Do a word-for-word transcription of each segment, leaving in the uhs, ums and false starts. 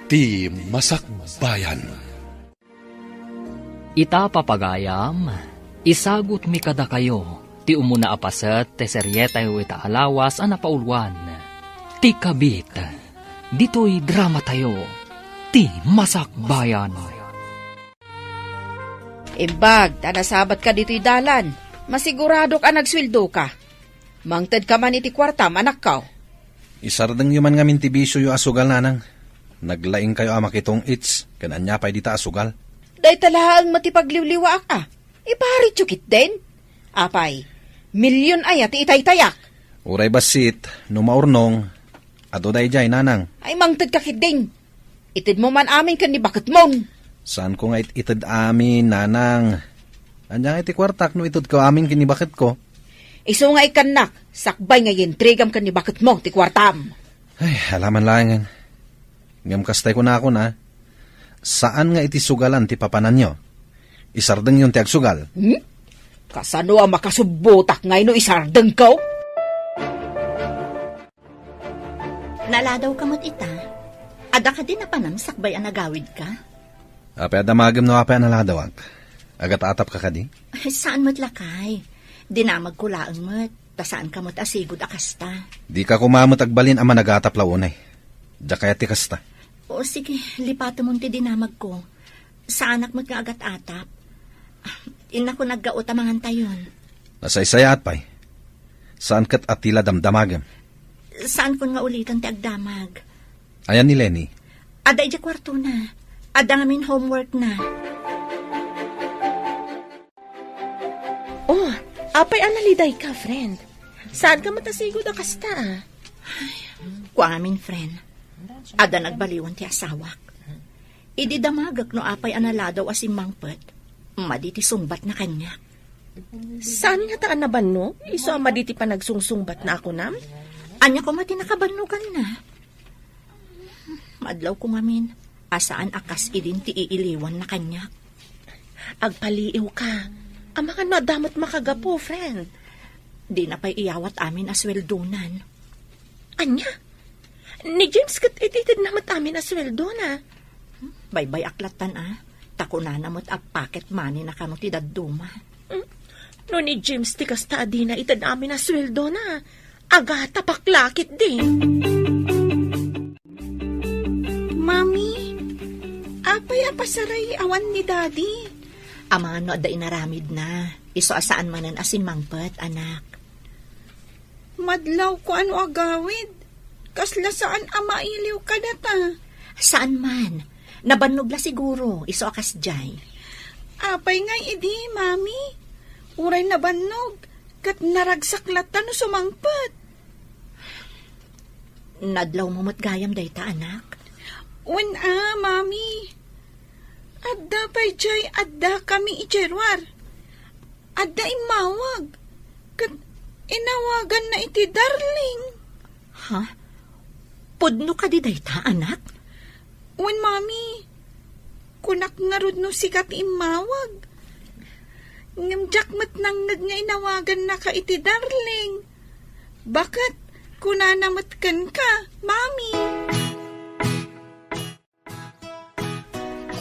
Ti Masakbayan. Ita, papagayam, isagutmi kadakayo ti umuna a paset ti serietayo ita a lawas a napauluan, Ti Kabit. Ditoy dramatayo, Ti Masakbayan. Imbag ta nasabatka ditoy dalan, masiguradok a nagsueldoka. Mangtedka man iti kuartam, anakko. Isardengyo man ngamin ti bisioyo a sugal, nanang. Naglaingkayo a makitong-its ken ania pay dita a sugal. Dayta laeng met ti pagliwliwaak a. Iparityo ketdin. Apay, milyon aya ti itaytayak? Uray bassit, no maurnong, adu daydiay, nanang. Ay, mangtedka ketdin. Itedmo man amin ken ni baketmon. Saanko nga it-ited amin, nanang. Ania nga iti kuartak no itedko amin ken ni baketko? Isu nga ikkannak, sakbay nga iintrigam ken ni baketmo ti kuartam. Ay, alaman laengen. Ngem kastay kunakon a, saan nga iti sugalan ti papananyo. Isardengyon ti agsugal. Hmm? Kasano a makasubbotak nga ino isardengko? Naladawka met ita. Adda kadi napanam sakbay a nagawidka? Apay a damagem no apay a naladawak? Agat-atapka kadi? Ay, saan met lakay. Dinamagko laeng met, ta saanka met a sigud a kasta. Dika koma met agbalin a managatap la unay. Diak kayat ti kasta. O sige, lipatemon ti dinamagko. Saanak met nga agat-atap. Innakon aggaot a mangantayon. Nasaysayaat pay. Saan ket a ti la damdamagem. Saankon nga ulitan ti agdamag. Ayan ni Lenny? Adda idiay kuartona. Adda ngamin homeworkna. Oh, apay a nalidayka, friend? Saanka met a sigud a kasta a? Kua ngamin, friend. Adda nagbaliwan ti asawak. Idi damagek no apay a naladaw a simmangpet, madi ti sungbatna kaniak. Saan ngata a nabannog? Isu a madi ti panagsungsungbatna a kunam? Ania koma ti nakabannoganna? Madlawko ngamin a saan a kas idin ti iiliwanna kaniak. Agpaliiwka. Amangan no adda met makagapu, friend. Dina pay iyawat amin a sueldonan. Ania? Ni James ket ititedna met amin a sueldona. Baybay-ak lattan a, ta kunana met a pocket money na kano ti dadduma. Hmm? No ni James ti kasta a dina ited amin a sueldona, agatapak la ketdi. Mami, apay a pasaray awan ni Daddy? Amangan no adda inaramidna. Isu a saan manen a simmangpet, anak. Madlawko a no agawid. Kasla saan a mailiw kadata. Saan man. Nabannog la siguro, isu a kasdiay. Apay ngay idi, Mami? Uray nabannog, ket naragsak latta no sumangpet. Nadlawmo met gayam dayta, anak? Wen a, Mami. Adda pay diay addakami idiay ruar. Adda immawag. Ket inawaganna iti darling. Ha? Pudno kadi dayta, anak? Wen, Mami. Kunak ngarud no sika ti immawag. Ngem diak met nangngeg nga inawagannaka iti darling. Baket, kunana met kenka, Mami.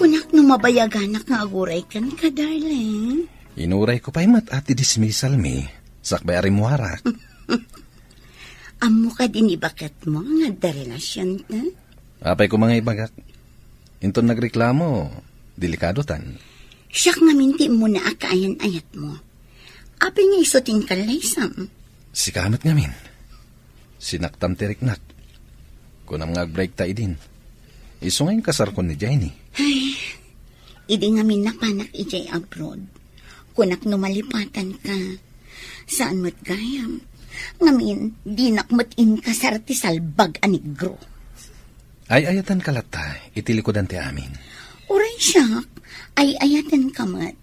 Kunak no mabayaganak nga aguray kenka, darling. Inurayko pay met a ti dismissalmi, sakbay a rimmuarak. Ammo kadi ni baketmo nga adda relasionta? Apay koma nga ibagak. Inton nagreklamo, delikadotan. Siak ngamin ti immuna a kaayan-ayatmo. Apay nga isu ti inkallaysam? Sika met ngamin. Sinaktam ti riknak. Kunam nga agbreakta idin. Isu nga inkasarkon ni Jenny. Ay, idi ngamin napanak idiay abroad, kunak no malipatanka. Saan met gayam. Ngamin, dinak met inkasar ti salbag a negro. Ay-ayatanka latta iti likudan ti amin. Uray siak, ay-ayatanka met.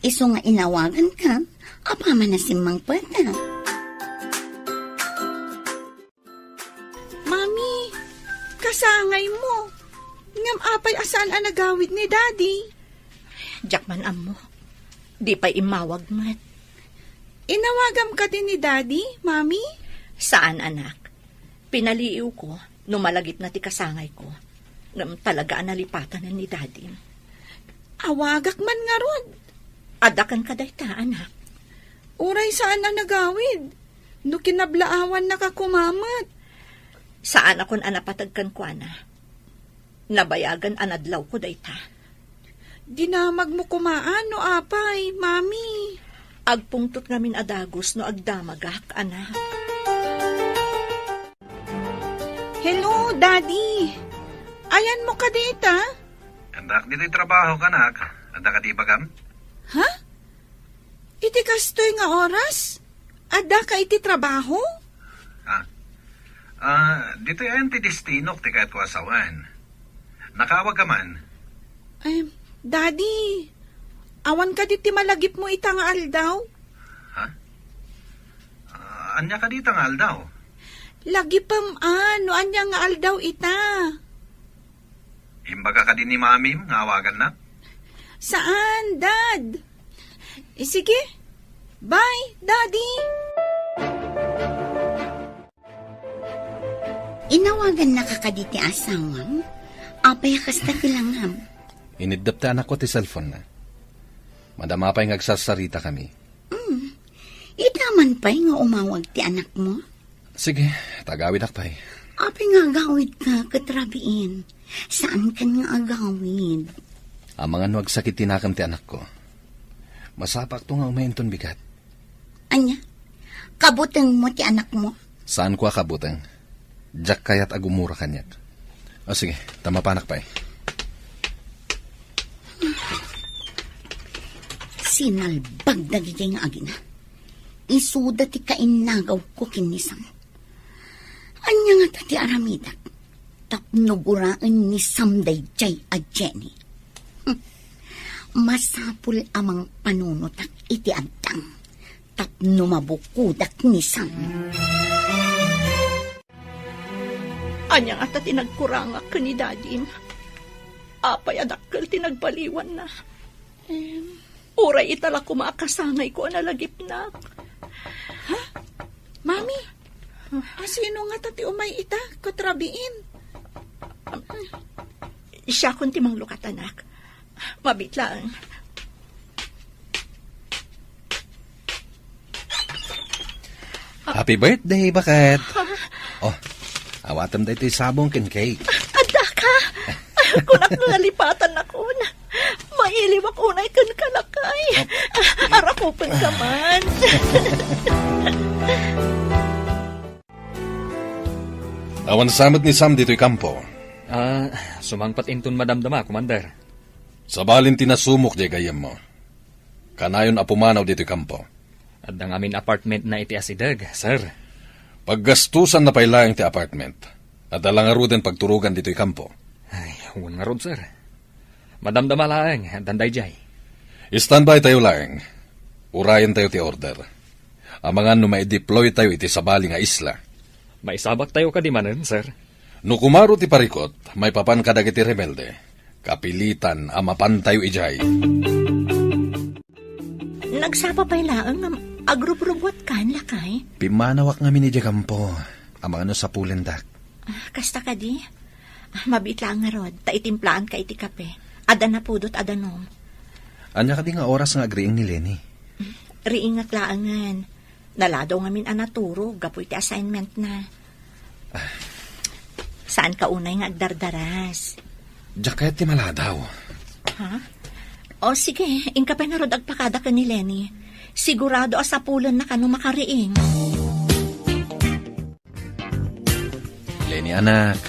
Isu nga inawaganka, apaman a simmangpeta. Mami, kasangaymo. Ngem apay a saan a nagawid ni Daddy? Diak man ammo. Di pay immawag met. Inawagam kadi ni Daddy, Mami? Saan, anak. Pinaliiwko no malagipna ti kasangayko. ngem talaga a nalipatanen ni Dadim. Awagak man ngarud. Adda kenka dayta, anak. Uray saan a nagawid. No kinablaawannaka koma met. Saanakon a napateg kenkuana. Nabayagan a nadlawko dayta. Dinamagmo koma no apay, Mami. Agpungtot ngamin a dagus no agdamagak, anak. Hello, Daddy. Ayanmo kadi ita? Addak ditoy trabaho, anak. Adda kadi ibagam? Ha? Iti kastoy nga oras? Addaka iti trabaho? Ah. Ah, ditoy ayan ti destinok ti kayatko a sawen. Nakaawag ka man? Ay, Daddy, awan kadi ti malagipmo ita nga aldaw? Ha? Ah, ania kadi ita nga aldaw? Lagipem a, no ania nga aldaw ita. Imbaga kadi ni Mamim nga awagannak? Saan, Dad. Eh, sige. Bye, Daddy. Inawagannaka kadi ti asawam? Apay a kasta ti langam? Iniddep ti anakko ti cellphone-na. Madama pay nga agsarsaritakami. Mm. Ita man pay nga umawag ti anakmo? Sige, tagawidak pay. Apay nga agawidka ket rabiin? Saankan nga agawid. Amangan no agsakit ti nakem ti anakko. Masapakto nga umay inton bigat. Ania? Kabutengmo ti anakmo? Saanko a kabuteng. Diak kayat a gumura kaniak. O sige, ta mapanak pay. Sinalbag dagiti nga agina. Isuda ti kainnagawko ken ni Sam. Ania ngata ti aramidak tapno guraen ni Sam daydiay a Jenny? Hm. Masapul a mangpanunotak iti addang tapno mabukodak ni Sam. Ania ngata ti nagkurangak ken ni Dadim? Apay a dakkel ti nagbaliwanna? Em, uray ita la koma a kasangayko a nalagipnak. Ha? Mami, asino ngata ti umay ita ket rabiin? Siakon ti manglukat, anak. Mabiit laeng. Happy birthday, baket. Oh, awatem daytoy sabong ken cake. Addaka? Kunak no nalipatannakon. Mailiwak unay kenka, lakay. Arakupenka man. Awan sa met ni Sam ditoy kampo. Ah, sumangpet inton madamdama, Commander. Sabalin ti nasumok diay gayyemmo. Kanayon a pumanaw ditoy kampo. Adda ngamin apartmentna iti asideg, sir. Paggastusanna pay laeng ti apartment. Adda la ngaruden pagturogan ditoy kampo. Ay, wen ngarud, sir. Madamdama laeng, addan daydiay. Standby tayo laeng. Urayentayo ti order. Amangan no maideploy tayo iti sabali nga isla. Maisabak tayo kadi manen, sir? No kumaro ti parikot, maipapan kadagiti rebelde. Kapilitan a mapantayo idiay. Nagsapa pay laeng nga agrubrubuatkan, lakay? Pimmanawak ngamin idiay kampo. Amangan no sapulendak. Ah, kasta kadi? Ah, mabiit laeng ngarud, ta itimplaanka iti kape. Adda napudot a danum. Ania kadi nga oras nga agriing ni Lenny? Riingak laengen. Naladaw ngamin a naturog gapu iti assignment-na. Ah. Saanka unay nga agdardaras? Diak kayat ti maladaw. Ha? O sige, inka pay ngarud agpakada ken ni Lenny. Sigurado a sapulenna kano makariing. Lenny, anak,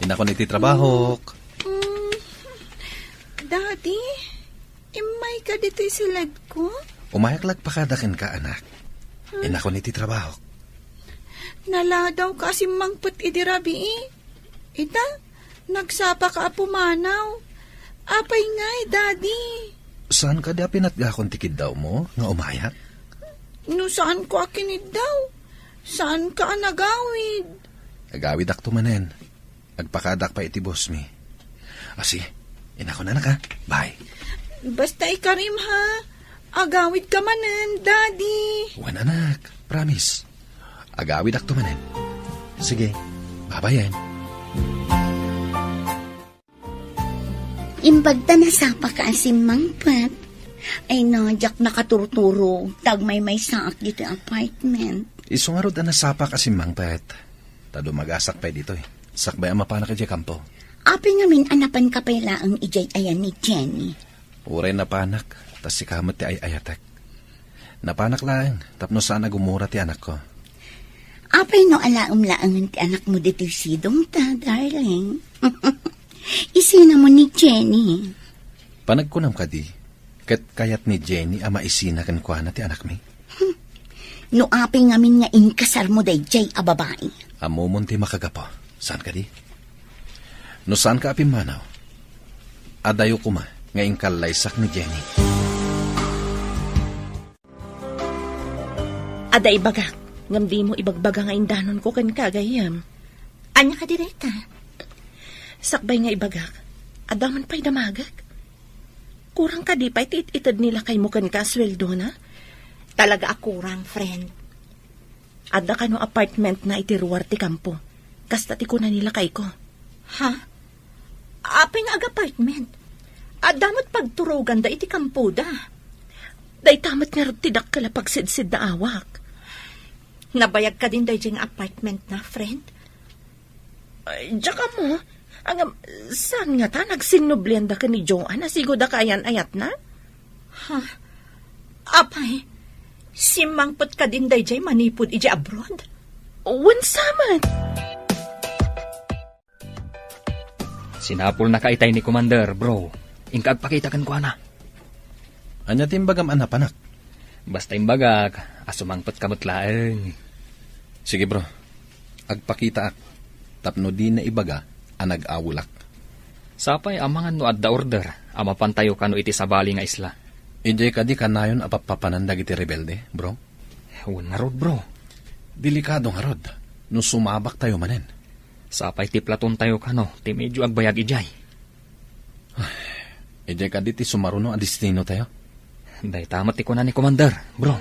inakon iti trabahok. Mm, Daddy, immayka ditoy siledko? Umayak la agpakada kenka, anak. Hmm? Inakon iti trabahok. Naladawka a simmangpet idi rabii. Ita, nagsapaka a pumanaw. Apay ngay, Daddy? Saan kadi a pinatgakon ti kiddawmo nga umayak? No saanko a kiniddaw, saanka a nagawid. Agawidakto manen. Agpakaadak pay iti boss mi. Asi, inakon, anak, ha? Bye. Basta ikarim, ha? Agawidka manen, Daddy. Wen, anak. Promise. Agawidakto manen. Sige. Babayen. Imbag ta nasapa ka a simmangpet. Ay no, diak nakaturturog, ta agmaymaysaak ditoy apartment. Isu ngarud a nasapa ka a simmangpet. Ta dumagasak pay ditoy. Sakbay a mapanak idiay kampo. Apay ngamin a napan ka pay laeng idiay ayan ni Jenny? Uray napanak, ta sika met ti ay-ayatek. Napanak laeng, tapno saan a gumura ti anakko. Apay no alaem laengen ti anakmo ditoy sidongta, darling? Isinamon ni Jenny. Panagkunam kadi, ket kayat ni Jenny a maisina kenkuana ti anakmi? Hmm. No apay ngamin nga inkasarmo daydiay a babai? Ammomon ti makagapu. Saan kadi? No saanka a pimmanaw, adayo koma nga inkallaysak ni Jenny. Adda ibagak, ngem dimo ibagbaga nga indanonko kenka, gayyem. Ania kadi dayta? Sakbay nga ibagak, adda man pay damagek. Kurang kadi pay ti it-ited ni lakaymo kenka a sueldona? Talaga a kurang, friend. Adda kano apartmentna iti ruar ti kampo. Kasta ti kuna ni lakayko. Ha? Apay nga ag-apartment? Adda met pagturoganda iti kampoda. Dayta met ngarud ti dakkel a pagsidsidda awak. Nabayag kadin daydiay nga apartmentna, friend? Ay, diak ammo. Ngem, saan ngata, nagsinnublianda ken ni Joan a sigud a kaayan-ayatna? Ha? Apay, simmangpet kadin daydiay manipud idiay abroad? Wen, sa met. Sinapulnaka itay ni Commander, bro. Inka agpakita kenkuana. Ania ti imbagam a napanak? Basta imbagak a sumangpetka met laeng. Sige, bro. Agpakitaak tapno dina ibaga a nag-awelak. Sapay amangan no adda order a mapantayo kano iti sabali nga isla. Idiay kadi kanayon a pappapanan dagiti rebelde, bro? Wen ngarud, bro. Delikado ngarud no sumabaktayo manen. Sapay ti platontayo kano ti medyo agbayag idiay. Idiay kadi ti sumaruno a destinotayo? Dayta met ti kuna ni Commander, bro.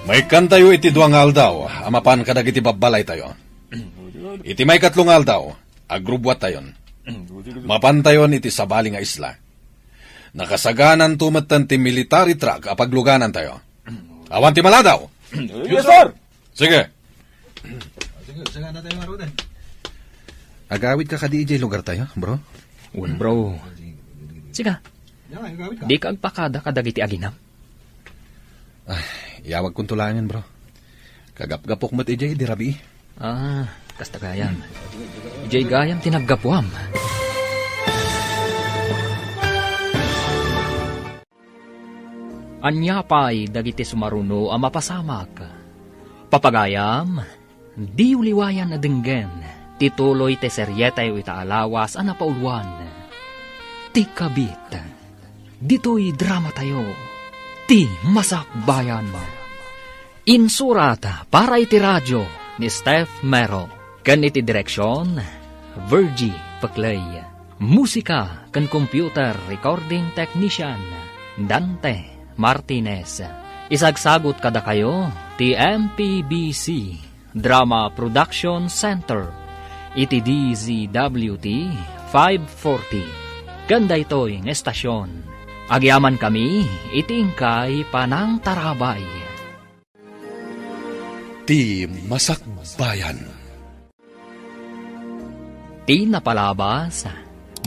Maikkantayo iti dua nga aldaw a mapan kadagiti babbalaytayo. Iti maikatlo nga aldaw, agrubuattayon. Mapantayon iti sabali nga isla. Nakasagananto metten ti military truck a pagluganantayo. Awan ti maladaw! Yes, sir! Sige. Sige, sagana tayo nga, Rodan. Agawid ka kadi idiay lugartayo, bro? Wen, bro. Sige. Yan, agawid ka. Dika agpakada kadagiti aginam? Ay, iyawagkonto laengen, bro. Kagapgapok met idiay idi rabii. Ah, kasta gayam. Idiay gayam ti naggapuam. Ania pay dagiti sumaruno a mapasamak? Papagayam, diyo liwayan a denggen ti tuloy ti serietayo ita a lawas a napauluan, Ti Kabit. Ditoy dramatayo, Ti Masakbayan. Insurat para iti radio ni Steph Mero, ken iti direksion, Virgie Peclay. Musika ken computer recording technician, Dante Martinez. Isagsagut kadakayo ti M P B C Drama Production Center iti D Z W T five forty. Ken daytoy nga estasion, agyamankami iti inkay panangtarabay. Ti Masakbayan. Ti napalabas,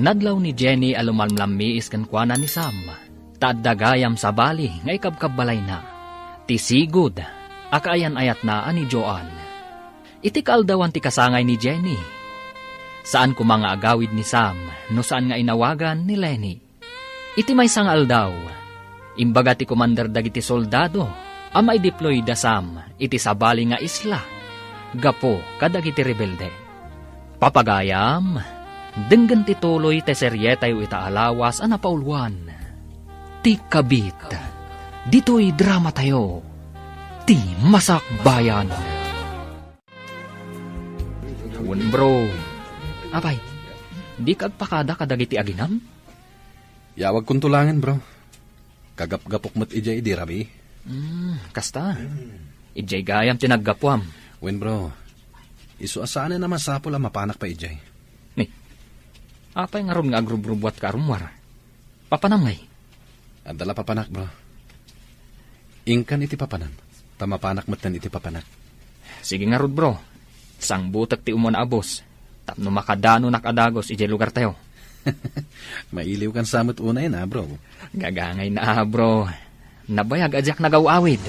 nadlaw ni Jenny a lumalmlammiis kenkuana ni Sam, ta adda gayam sabali nga ikabkabbalayna, ti sigud a kaayan-ayatna a ni Joan. Iti kaaldawan ti kasangay ni Jenny, saan koma nga agawid ni Sam no saan nga inawagan ni Lenny. Iti maysa nga aldaw, imbaga ti komander dagiti soldado a maideploy da Sam iti sabali nga isla gapu kadagiti rebelde. Papagayam, denggen ti tuloy ti serietayo ita a lawas a napauluan, Ti Kabit. Ditoy dramatayo, Ti Masakbayan. Wen, bro. Apay, dika agpakada kadagiti aginam? Yawagkonto laengen, bro. Kagapgapok met idiay idi rabii. Hmm, kasta. Idiay gayam ti naggapuam. Wen, bro. Isu a saanen a masapul a mapanak pay idiay. Ni, Apay ngarud nga agrubrubuatka a rummuar? Papanam ngay? Adda la papanak, bro. Inkan iti papanam, ta mapanak metten iti papanak. Sige ngarud, bro. Sangbutek ti umuna a bus tapno makadanonak a dagus idiay lugartayo. Mailiwkan sa met unay na, bro. Gagangay na, bro. Nabayag a diak nagaw-awid.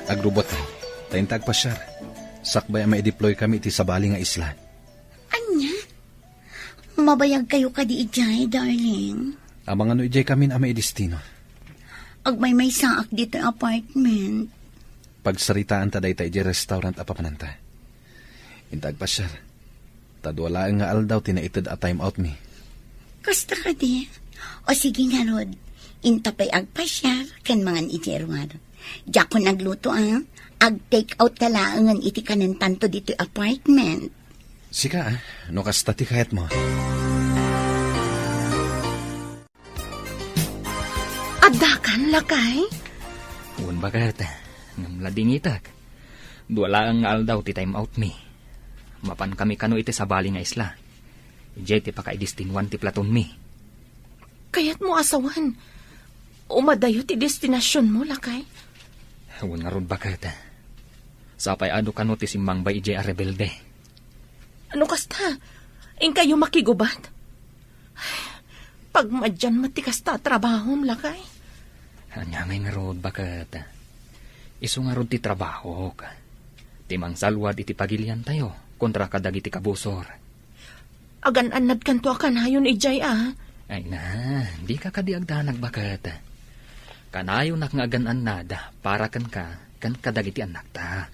Agrubuatkami, ta inta agpasiar. Sakbay a maidiploykami iti sabali nga isla. Ania? Mabayagkayo kadi idiay, darling? Amangan no idiaykamin a maidestino. Agmaymaysaak ditoy apartment. Pagsaritaanta dayta idiay restaurant a papananta. Inta agpasiar. Ta dua laeng nga aldaw ti naited a time out mi. Kasta kadi? O sige ngarud, inta pay agpasiar ken mangan idiay ruar. Diakon agluto a, ag-take out ta laengen iti kanentanto ditoy apartment. Sika, ah, no kasta ti kayatmo. Addakan, lakay? Wen, baket. Ngem ladingitek. Dua laeng nga aldaw ti time out mi. Mapankami kano iti sabali nga isla. Idiay ti pakaidestinuan ti platonmi. Kayatmo a sawen, umadayo ti destinasionmo, lakay? Wen ngarud, baket. Sapay adu kano ti simmangbay idiay a rebelde. Ano kasta? Inkayo makigubat? Pagmadian met ti kasta a trabahom, lakay. Ania ngay ngarud, baket? Isu ngarud ti trabahok. Ti mangsalwad iti pagiliantayo kontra kadagiti kabusor. Agan-annadkanto a kanayon idiay, a? Ay na, dika kadi agdanag, baket. Kanayonak nga agan-annad para kenka ken kadagiti annakta.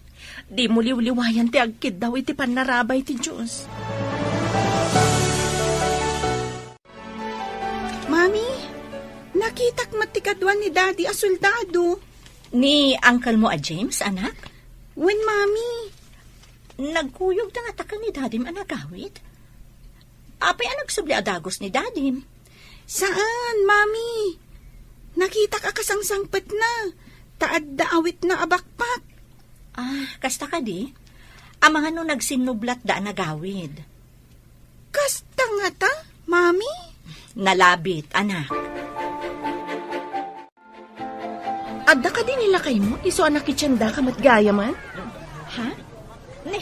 Dimo liwliwayan ti agkiddaw iti pannarabay ti Dios. Mami, nakitak met ti kaduan ni Daddy a soldado. Ni uncle mo a James, anak? Wen, Mami. Nagkuyog ta ngata ken ni Dadim a nagawid? Apay a nagsubli a dagus ni Dadim? Saan, Mami. Nakitak a kasangsangpetna, ta adda awitna a backpack. Ah, kasta kadi? Amangan no nagsinnublatda a nagawid? Kasta ngata, Mami? Nalabit, anak. Adda kadi ni lakaymo, isu a nakitiendaka met gayamen? Ha? Ne,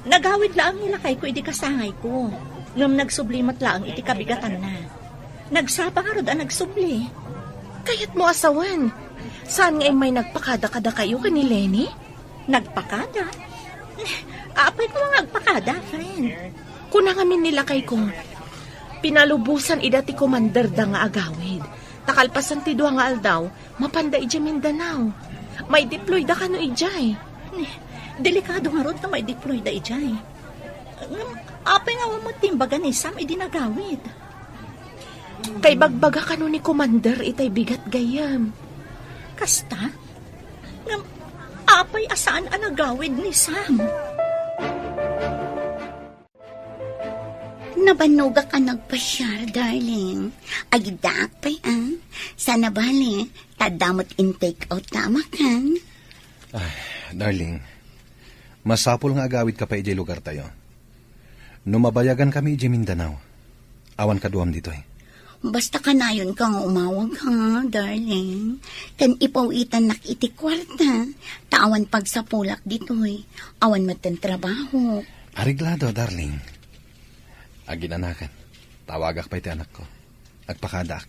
nagawid laeng ni lakayko idi kasangayko. Ngem nagsubli met laeng iti kabigatanna. Nagsapa ngarud a nagsubli. Kayatmo a sawen, saan nga immay nagpakada kadakayo ken ni Lenny? Nagpakada? Apay koma nga agpakada, friend? Kuna ngamin ni lakayko, pinalubosan ida ti komanderda nga agawid. Ta kalpasan ti dua nga aldaw, mapanda idiay Mindanao. Maideployda kano idiay. Delikado ngarud ta maideployda idiay. Ngem, apay nga awan met ti imbaga ni Sam idi nagawid? Kaibagbaga kano ni Commander itay bigat gayyem. Kasta? Ngem, apay a saan a nagawid ni Sam? Nabannogak a nagpasiar, darling. Agiddaak pay, a. Saan a bale, ta adda met in-take out ta a makan. Ay, darling, masapul nga agawidka pay idiay lugartayo. No mabayagankami idiay Mindanao, awan kaduam ditoy. Basta kanayonka nga umawag, ha, darling. Ken ipaw-itannak iti kuarta, ta awan pagsapulak ditoy. Awan metten trabaho. Areglado, darling. Aginanakan, tawagak pay ti anakko. Agpakadaak.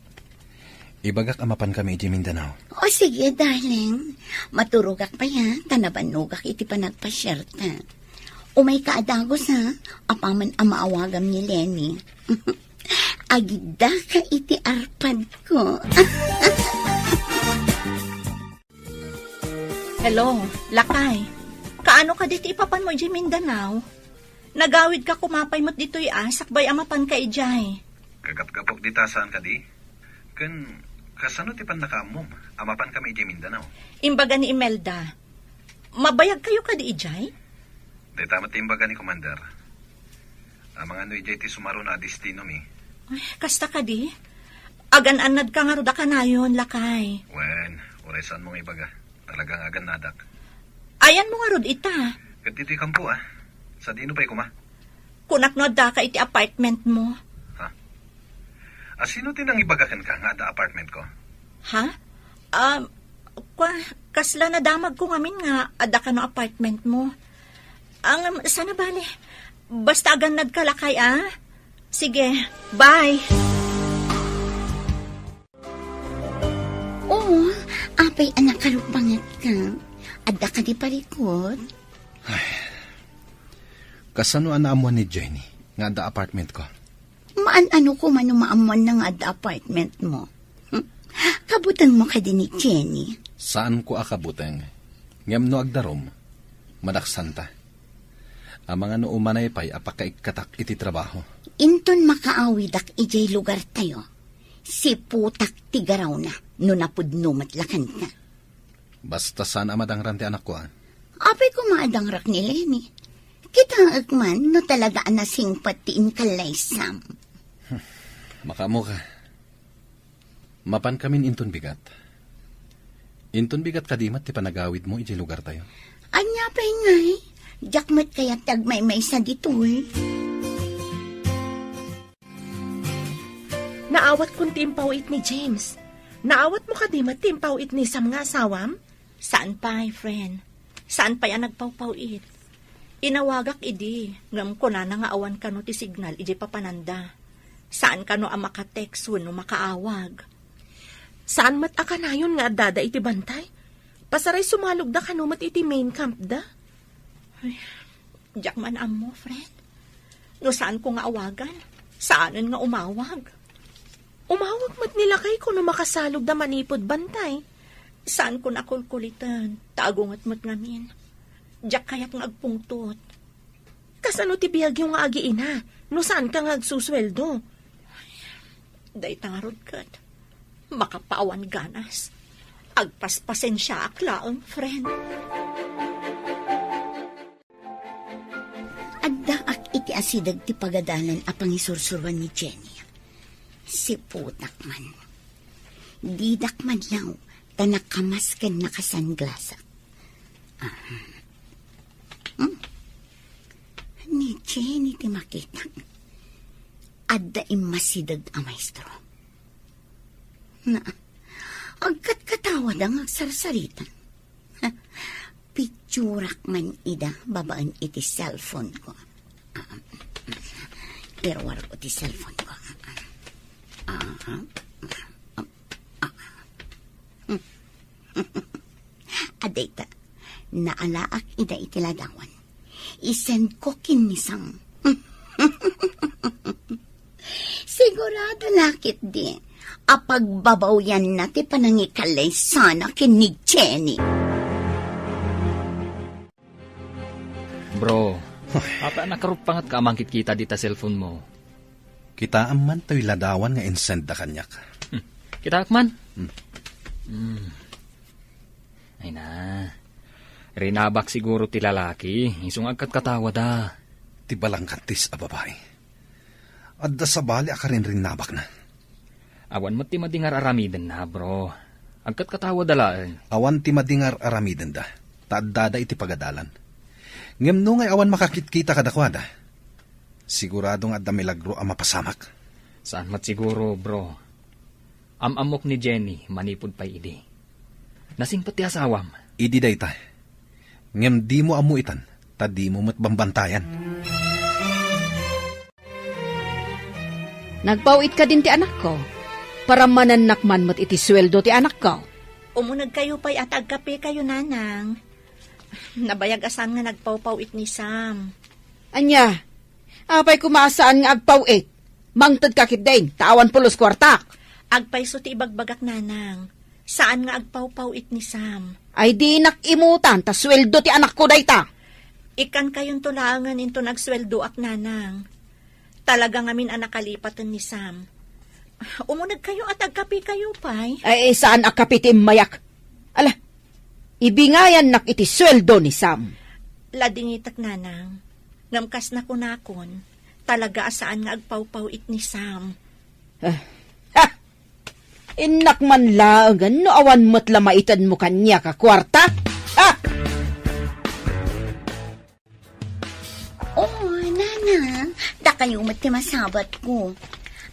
Ibagak a mapankami idiay Mindanao. O, sige, darling. Maturogak pay, ha, ta nabannogak iti panagpasiarta. Umayka a dagus, ha, apaman a maawagam ni Lenny. Agidaka iti arpadko. Hello, lakay. Kaano kadi ti ipapanmo idiay Mindanao? Nagawidka koma pay met ditoy a, sakbay a mapanka idiay. Gagapgapok dita saan kadi? Ken kasano ti pannakaammom a mapankami idiay Mindanao? Imbaga ni Imelda, mabayagkayo kadi idiay? Dayta met ti imbaga ni Commander. Amangan no idiay ti sumaruno a destinomi. Ay, kasta kadi? Agan-annadka ngarud a kanayon, lakay. Wen, uray saanmo nga ibaga. Talaga nga agannadak. Ayanmo ngarud ita? Ket ditoy kampo, a. Sadino pay koma? Kunak no addaka iti apartment mo. Ha? A, sino ti nangibaga kenka nga adda apartment ko? Ha? Ah, kwa, kasla nadamag ko ngamin nga adda kano apartment mo. Ang, sana bale. Basta agannad ka lakay, ah. Sige, bye. Oo, apay a nakaruppanget ka. Adda ka di parikot? Kasano a naammuan ni Jenny nga adda apartment ko? Maan-ano ko man no maammuanna nga adda apartment mo. Hmm? Kabuteng mo kadi ni Jenny? Saan ko a kabuteng. Ngem no agdarum, madaksanta. Amangan no umanay pay a pakaikkatak iti trabaho. Inton makaawidak idiay lugar tayo, siputak ti garawna no napudno met la kenka. Basta saan a madangran ti anakko, ah. Apay koma a dangrak ni Lenny. Kitaek man no talaga a nasingpet ti inkallaysam. Makaammo ka. Mapan kamin inton bigat. Inton bigat kadi met ti panagawidmo idiay lugar tayo. Ania pay ngay? Diak met kayat ti agmaymaysa ditoy. Naawatkon ti impaw-it ni James. Naawatmo kadi met ti impaw-it ni Sam nga asawam? Saan pay, friend. Saan pay a nagpawpaw-it. Inawagak idi, ngem kunana nga awan kano ti signal idiay papananda. Saan kano a maka-text wenno makaawag. Saan met a kanayon nga addada iti bantay? Pasaray sumalogda kano met iti main camp da. Ay, diak man ammo, friend. No saanko nga awagan, saanen nga umawag. Umawag met ni lakayko no makasalogda manipud bantay. Saanko nakulkuliten, ta agunget met ngamin. Diak kayat nga agpungtot. Kasano ti biagyo nga agiina no saanka nga agsusueldo? Dayta ngarud ket makapaawan ganas. Agpaspasensiaak laeng, friend. Addaak iti asideg ti pagadalan a pangisursuroan ni Jenny. Siputak man. Didak madlaw ta nakamas ken nakasanglasak. Ah. Hmm. Ni Jenny ti makitak. Adda immasideg a maestro. Na, agkatkatawada nga agsarsarita. Picturak man ida babaen iti cellphone ko. Ah, iruarko ti cellphone ko. Ah, ah, ah. Adayta, naalaak ida iti ladawan. Isend ko ken ni Sam. Sigurado la ketdi a pagbabawyanna ti panangikalaysana ken ni Jenny. Bro, apay a nakaruppangetka a mangkitkita dita cellphone mo? Kitaem man toy ladawan nga insendda kaniak. Hmm. Kitaek man? Hmm. Hmm. Ay na. Rinabak siguro ti lalaki, isu nga agkatkatawada. Ti balangkantis a babai. Adda sabali a karinrinnabakna. Awan met ti madi nga ar-aramidenna, bro. Agkatkatawada laeng. Awan ti madi nga ar-aramidenda, ta addada iti pagadalan. Ngem no ngay awan makakitkita kadakuada, sigurado nga adda milagro a mapasamak. Saan met siguro, bro. Am-ammok ni Jenny manipud pay idi. Nasingpet ti asawam. Idi dayta. Ngem dimo ammo itan, ta dimo met bambantayan. Nagpaw-it kadin ti anakko. Paramanennak man met iti sueldo ti anakko. Umunegkayo pay a ta agkapekayo, nanang. Nabayag a saan nga nagpawpaw-it ni Sam. Ania? Apay koma a saan nga agpaw-it? Mangtedka ketdin, ta awan pulos kuartak. Agpayso ti ibagbagak, nanang. Saan nga agpawpaw-it ni Sam. Ay, dinak imutan, ta sueldo ti anakko dayta. Ikkantayonto laengen inton agsueldoak, nanang. Talaga ngamin a nakalipaten ni Sam. Umunegkayo a ta agkapekayo pay. Ay, saan a kape ti immayak? Ala, ibingayannak iti sueldo ni Sam. Ladingitek, nanang. Ngem kas nakunakon, talaga a saan nga agpawpaw-it ni Sam. Ah, ha! Innak man laengen no awan met la maitedmo kaniak a kuarta. Ha! Oh, nanang, Kayo met ti masabatko.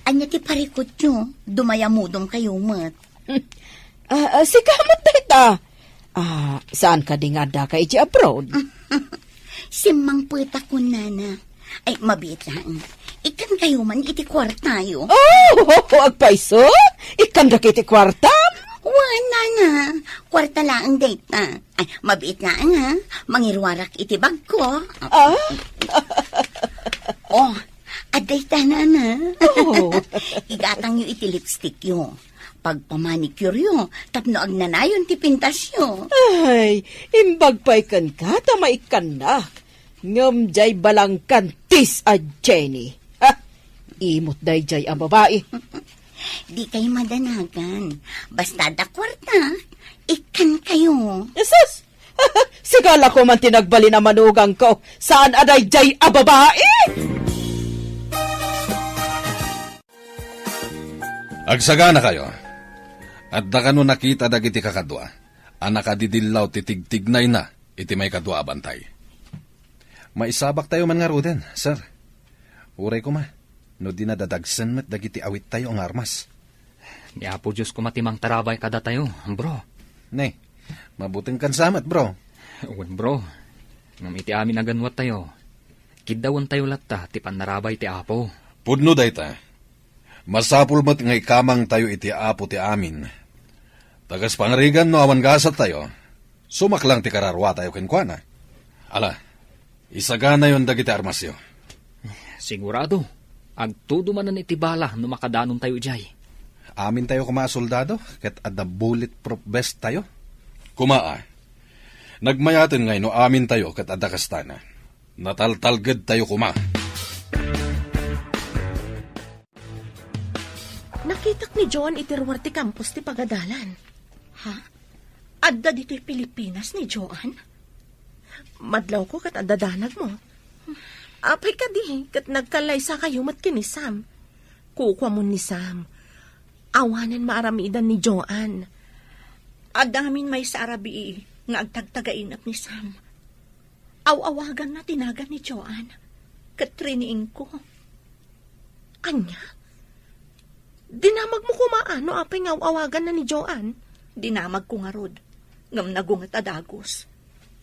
Ania ti parikutyo? Dumayamudom kayo met. Ah, ah, sika met dayta. Ah, saan kadi nga addaka iti abroad? Simmangpetakon, nana. Ay, mabiit laeng. Ikkan kayo man iti kuartayo. Oh, agpayso? Ikkan dagiti kuartam? Wen, nana. Kuarta laeng dayta. Ay, mabiit laeng, ha? Mangiruarak iti bagko. Ah? Oh, adda ita, nana. Oh. Igatangyo iti lipstickyo. Pagpamanicuryo, tapno agnanayon ti pintasyo. Ay, imbag pay kenka ta maikkannak. Ngem jay balangkantis a Jenny. Ha? Imot dayjay a babai. Di kay madanagan. Basta da kuarta, ikkan kayo. Jesus! Sigala ko man ti nagbalin a manugangko. Saan a dayjay a babai? Agsaganakayo. Adda kano nakita dagiti kakadua a nakadidillaw ti tigtignayna iti maikadua a bantay. Maisabaktayo man ngaruden, sir. Uray koma, no di nadadagsen met dagiti awittayo nga armas. Ni Apo Dios koma ti mangtarabay kadatayo, bro. Ne, mabutengkan sa met, bro. Wen, bro. Ngem iti amin a ganwattayo, kiddawentayo latta ti pannarabay ti Apo. Pudno dayta. Masapul met nga ikamangtayo iti Apo ti amin. Ta kas pangarigan no awan gasattayo, sumaklang ti kararuatayo kenkuana. Ala, isaganayon dagiti armasyo. Sigurado, agtudo manen iti bala no makadanontayo idiay. Amintayo koma a soldado ket adda bulletproof vest tayo. Koma a, nagmayaten ngay no amintayo ket adda kastana. Nataltalgedtayo koma. Nakitak ni Joan iti ruar ti kampus ti pagadalan. Ha? Adda ditoy Pilipinas ni Joan? Madlawko ket adda danagmo. Apay kadi ket nagkallaysakayo met ken ni Sam? Kukuamon ni Sam. Awanen maaramidan ni Joan. Adda ngamin maysa a rabii nga agtagtagainep ni Sam. Aw-awaganna ti nagan ni Joan, ket riniingko. Ania? Dinamagmo koma no apay nga aw-awaganna ni Joan? Dinamagko ngarud, ngem nagunget a dagus.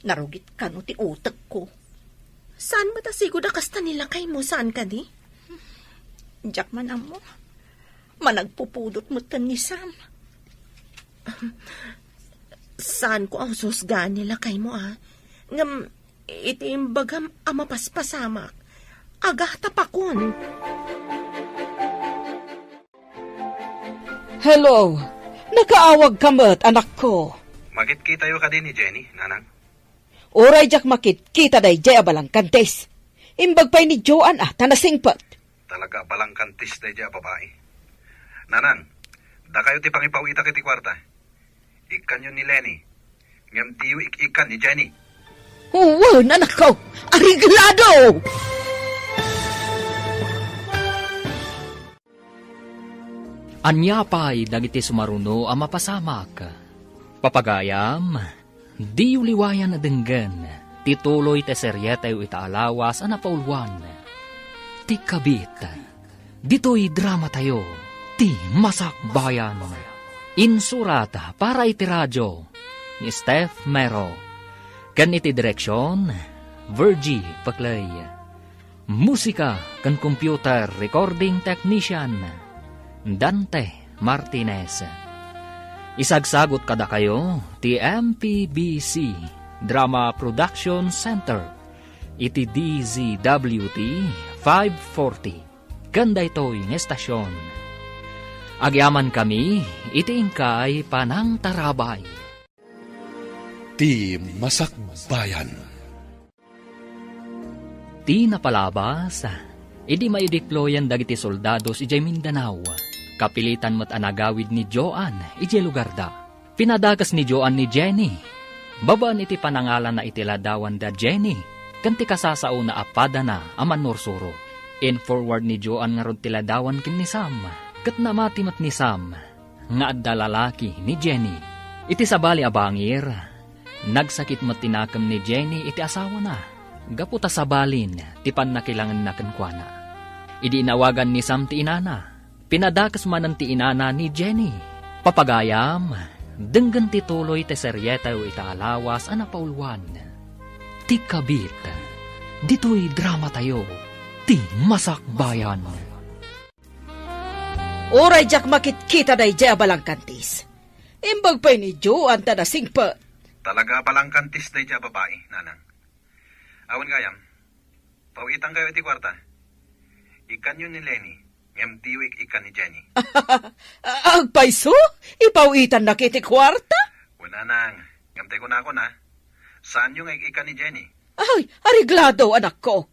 Narugit kano ti utekko. Saan met a sigud a kasta ni lakaymo, saan kadi? Diak man ammo. Managpupudot metten ni Sam. Saanko a husgan ni lakaymo, a. Ngem iti imbagam a mapaspasamak, agatapakon. Hello. Nakaawagka met, anakko. Makitkitayo kadi ni Jenny, nanang? Uray diak makitkita daydiay a balangkantis. Imbag pay ni Joan a ta nasingpet. Talaga a balangkantis daydiay a babai. Nanang, dakayo ti pangipaw-itak iti kuarta. Ikkanyo ni Lenny. Ngem diyo ik-ikkan ni Jenny. Wen, anakko! Areglado! Ania pay dagiti sumaruno a mapasamak? Papagayam, diyo liwayan a denggen ti tuloy ti serietayo ita a lawas a napauluan, Ti Kabit. Ditoy dramatayo, Ti Masakbayan. Insurat para iti radio ni Steph Mero, ken iti direksion, Virgie Paclay. Musika ken computer recording technician, Dante Martinez. Isagsagut kadakayo ti M P B C Drama Production Center iti D Z W T five forty ken daytoy nga estasion. Agyamankami iti inkay panangtarabay. Ti Masakbayan. Ti napalabas, idi maideployan dagiti soldados idiay Mindanao, kapilitan met a nagawid ni Joan idiay lugarda. Pinadakes ni Joan ni Jenny. Babaen iti panangalanna iti ladawan da Jenny ken ti kasasaona a padana a mannursuro. In-forward ni Joan ngarud ti ladawan ken ni Sam, ket namati met ni Sam nga adda lalaki ni Jenny. Iti sabali a bangir, nagsakit met ti nakem ni Jenny iti asawana gapu ta sabalin ti pannakilangenna kenkuana. Idi inawagan ni Sam ti inana, pinadakes manen ti inana ni Jenny. Papagayam, denggen ti tuloy ti serietayo ita a lawas a napauluan. Ti Kabit, ditoy dramatayo, ti Masakbayan. Uray diak makitkita daydiay a balangkantis. Imbag pay ni Joan ta nasingpet. Talaga a balangkantis daydiay a babai, nanang. Awan gayam, pawitankayo iti kuarta. Ikkanyo ni Lenny, ngem diyo ik-ikkan ni Jenny. Agpayso? Ipawitannaka iti kuarta? Wen, nanang, ngem tay kunakon, a, saanyo nga ik-ikkan ni Jenny. Ay, areglado, anakko.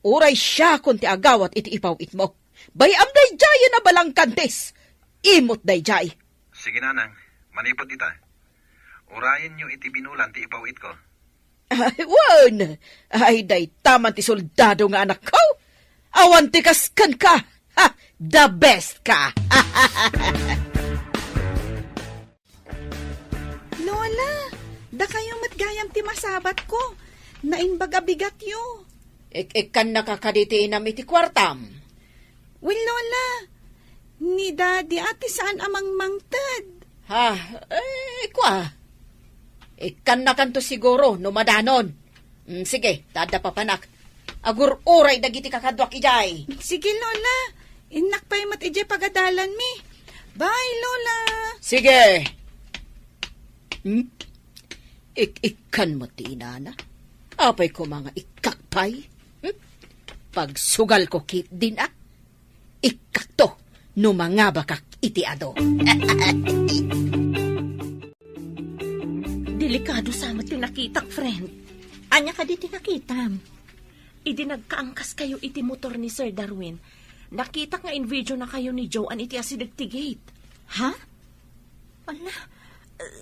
Uray siakon ti agawat iti ipawitmo. Bay-am daydiayen a balangkantis. Imot daydiay. Sige, nanang, manipud ita, urayenyo iti binulan ti ipawitko. Ay, wen! Ay, dayta man ti soldado nga anakko. Awan ti kas kenka. Ha! The best ka! Lola, dakayo met gayam ti masabatko. Naimbag a bigatyo. Ik-ikkannaka kadi ti inam iti kuartam? Wen, Lola, ni Daddy a ti saan a mangmangted. Ha? Eh, kua. Ikkannakanto siguro no madanon. Mm, sige, ta adda papanak. Agur-uray dagiti kakaduak idiay. Sige, Lola. Innak pay met idiay pagadalanmi. Bye, Lola. Sige. Hmm? Ik-ikkan met ti inana. Apay koma nga ikkak pay? Hmm? Pagsugalko ketdin, a. Ikkakto no mangabakak iti adu. Delikado sa met ti nakitak, friend. Ania kadi ti nakitam? Idi nagkaangkaskayo iti motor ni Sir Darwin, nakitak nga invideonakayo ni Joan iti asideg ti gate. Ha? Ala,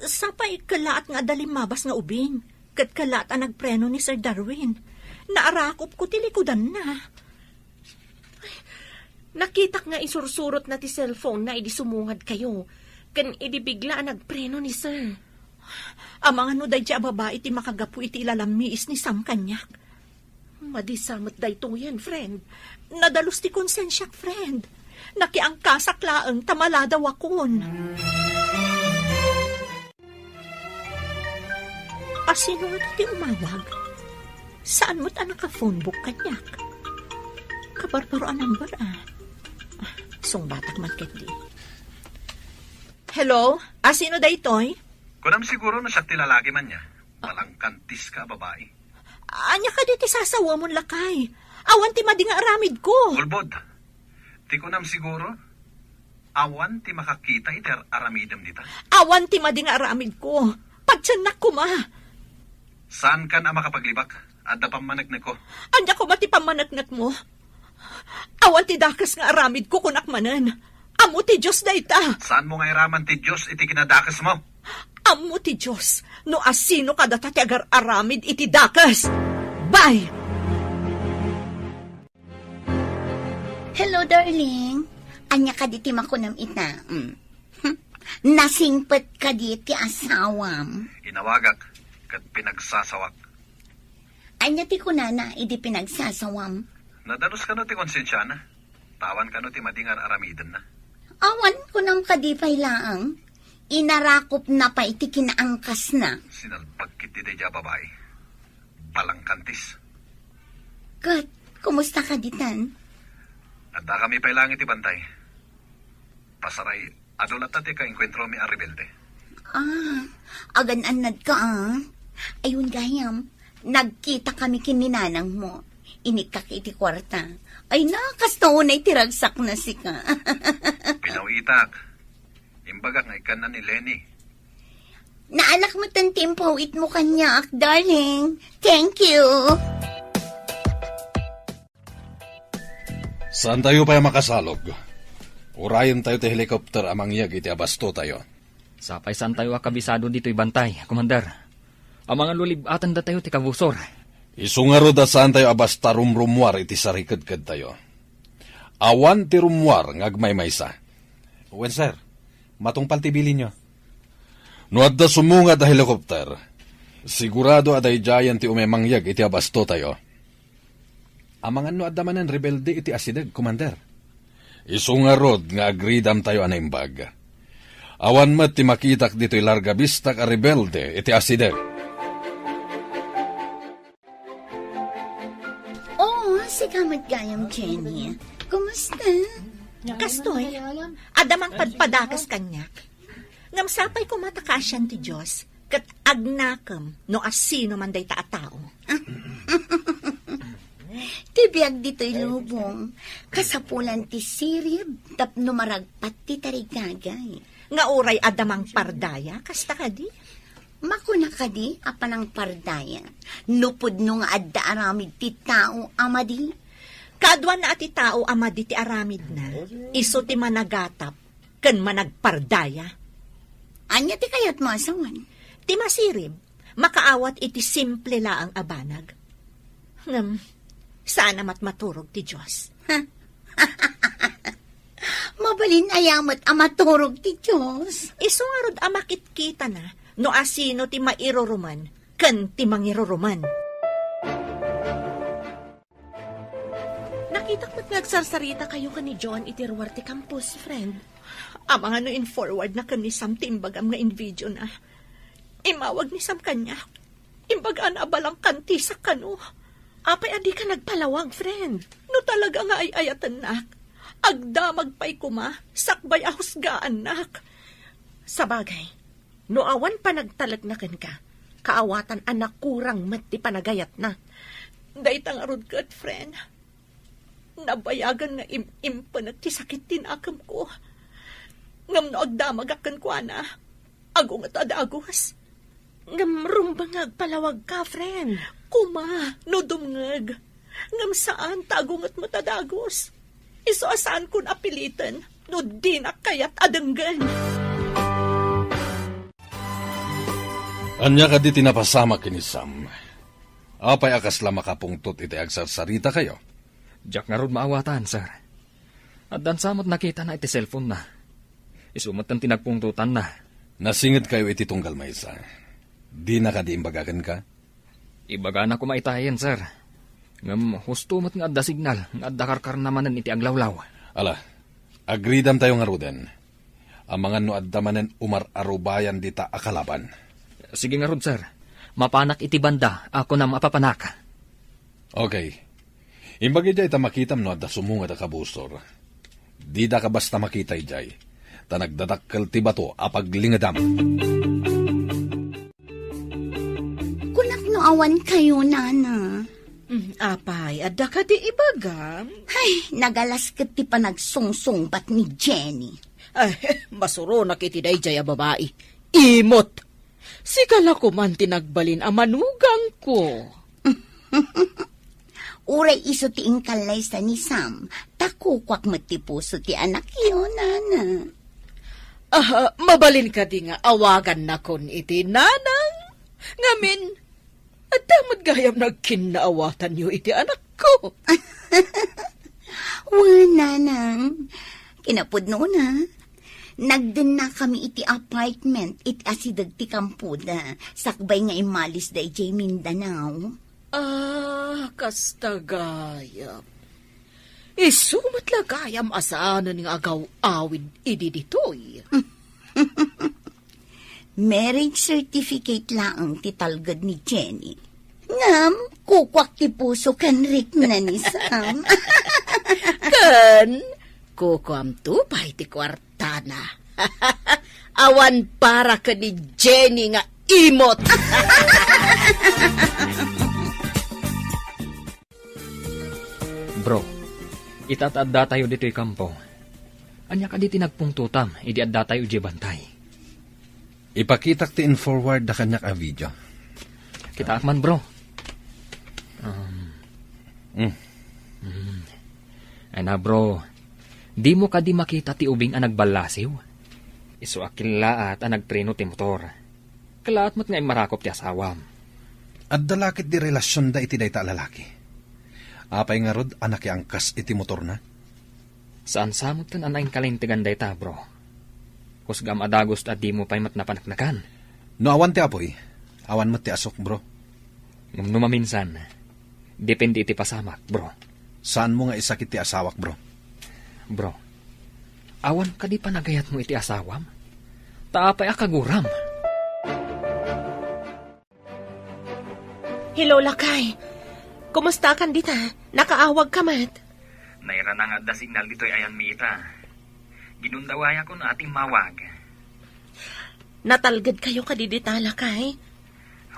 sapay kellaat nga adda limmabas nga ubing, ket kellaat a nagpreno ni Sir Darwin. Naarakopko ti likudanna. Ay, nakitak nga isursurotna ti cellphone-na idi sumungadkayo, ken idi bigla a nagpreno ni Sir. Amangan no daydiay a babai ti makagapu iti ilalammiis ni Sam kaniak. Madi sa met daytoyen, friend. Nadalus ti konsensiak, friend. Nakiangkasak laeng ta maladawakon. Asino nga ti umawag? Saan met a naka-phone book kaniak? Kabarbaro a number, a. Ah, sungbatak man ketdi. Hello? Asino daytoy? Kunam siguro no siak ti lalaki man ya. Balangkantis ka a babai. Ania kadi ti sasawamon, lakay? Awan ti madi nga aramidko. Ulbod. Ti kunam siguro, awan ti makakita iti ar-aramidem dita. Awan ti madi nga aramidko. Patiennak koma. Saankan a makapaglibak. Adda pammaneknekko. Ania koma ti pammaneknekmo? Awan ti dakes nga aramidko, kunak manen. Ammo ti Dios dayta. Saanmo nga iraman ti Dios iti kinadakesmo? Ammo ti Dios no asino kadata ti agar-aramid iti dakes. Bye! Hello, darling. Ania kadi ti makunam ita? Mm. Hm. Nasingpet kadi ti asawam? Inawagak ket pinagsasawak. Ania ti kunana idi pinagsasawam? Nadalus kano ti konsensiana? Awan kano ti madi nga ar-aramidenna? Awan, kunam kadi pay laeng. Inarakopna pay ti kinaangkasna. Sinalbag ketdi daydiay a babai. Balangkantis. Ket, kumusta kadi tan? Addakami pay laeng iti bantay. Pasaray, adu latta ti kaenkuentromi a rebelde. Ah, agan-annadka, a. Ay, wen gayam, nagkitakami ken ni nanangmo. Inikkak iti kuarta. Ay na, kasta unay ti ragsakna sika. Pinawitak. Imbagak nga ikkanna ni Lenny. Naalak met ti impawitmo kaniak, darling. Thank you. Saantayo pay a makasalog. Urayentayo ti helicopter a mangyeg iti abastotayo. Sapay saantayo a kabisado ditoy bantay, Commander. Amangan no lib-atendatayo ti kabusor. Isu ngarud a saantayo a basta rumrummuar iti sarikedkedtayo. Awan ti rummuar nga agmaymaysa. Wen, sir. Matungpal ti bilinyo. No adda sumungad a helicopter, sigurado a daydiayen ti umay mangyeg iti abastotayo. Amangan no adda manen rebelde iti asideg, Commander. Isu ngarud nga agridamtayo a naimbag. Awan met ti makitak ditoy larga bistak a rebelde iti asideg. Oo, sika met gayam, Jenny. Kumusta? Kastoy, adda mangpadpadakas kaniak. Ngem sapay koma ta kaasian ti Dios, ket agnakem no asino man dayta a tao. Ti biag ditoy lubong, kasapulan ti sirib tapno maragpat ti tarigagay. Nga uray adda mangpardaya, kasta kadi? Makuna kadi a panangpardaya, no pudno nga adda aramid ti tao a madi? Kaaduanna a ti tao a madi ti aramidna, isu ti managatap ken managpardaya. Ania ti kayatmo a sawen? Ti masirib, makaawat iti simple laeng a banag. Ngem, saan a matmaturog ti Dios. Mabalin aya met a maturog ti Dios? Isu ngarud a makitkitana no asino ti mairuruman ken ti mangiruruman. Nakitak met nga agsarsarita kayo ken ni John iti ruar ti campus, friend. Amangan no in-forward na ken ni Sam ti imbagam nga invidio na. Imawag ni Sam kaniak. Imbagana a balangkantisak kano. Apay a dika nagpalawag, friend? No talaga nga ay-ayatennak, agdamag pay koma sakbay a husgaannak. Sabagay, no awan panagtalekna kenka, kaawatan a nakurang met ti panagayatna. Dayta ngarud ket, friend, nabayagan nga im-impenek ti sakit ti nakemko. Ngem no agdamagak kenkuana, agunget a dagus. Ngem rumbeng nga agpalawagka, friend. Koma, no dumngeg. Ngem saan ta agunget met a dagus. Isu a saankon a piliten no dinak kayat a denggen. Ania kadi ti napasamak ken ni Sam? Apay a kasla makapungtot iti agsarsarita kayo? Diak ngarud maawatan, sir. Addan sa met nakitana iti cellphone-na. Isu met ti nagpungtotanna. Nasinged kayo iti tunggal maysa. Dina kadi imbaga kenka? Ibagana koma itayen, sir. Ngem husto met nga adda signal nga adda karkarna manen iti aglawlaw. Ala, agridamtayo ngaruden. Amangan no adda manen umar-arubayan dita a kalaban. Sige ngarud, sir. Mapanak iti banda a kunam a papanak. Okay. Imbag idiay ta makitam no adda sumungad a kabusor. Didaka basta makita idiay, ta nagdadakkel ti bato a paglingedam. Kunak no awan kayo, Nana. Mm, apay, adda kadi ibagam? Ay, nagalas ket ti panagsungsungbat ni Jenny. Ay, masuronak iti daydiay a babai. Imot! Sika la koman ti nagbalin a manugangko. Uray isu ti inkallaysa ni Sam, ta kukuak met ti puso ti anakyo, Nana. Ah, mabalin kadi nga awagannakon iti nanang? Ngamin, adda met gayam nagkinnaawatanyo iti anakko. Wen, Nanang. Kinapudnona, nagdennakami iti apartment iti asideg ti kampoda, sakbay nga immalis daydiay Mindanao. Ah, kasta gayam. Isu met la gayam a saanen nga agaw-awid idi ditoy. Marriage certificate laeng ti talged ni Jenny. Ngem, kukuak ti puso ken rikna ni Sam. Ken, kukuamto pay ti kuartana. Awan para ken ni Jenny nga imot. Bro, ita ta addatayo ditoy kampo. Ania kadi ti nagpungtotam idi addatayo idiay bantay? Ipakitak ti in-forward da kaniak a video. Kitaak man, bro. Um, Mm. Mm. Ay na, bro. Dimo kadi makita ti ubing a nagballasiw? Isu a kellaat a nagpreno ti motor. Kellaat met nga immarakop ti asawam. Adda la ketdi relasionda iti dayta a lalaki? Apay ngarud a nakiangkas iti motorna? Saan sa met ken a naingkalintegan dayta, bro. Kusgam a dagus ta dimo pay met napaneknekan. No awan ti apuy, awan met ti asuk, bro. Ngem no maminsan, depende iti pasamak, bro. Saanmo nga isakit ti asawak, bro? Bro, awan kadi panagayatmo iti asawam? Ta apay a kaguram? Hello, lakay. Kumusta kan dita? Nakaawag ka met? Nairana nga adda signal ditoy ayanmi ita. Ginundawayakon a timmawag. Natalged kayo kadi dita, lakay?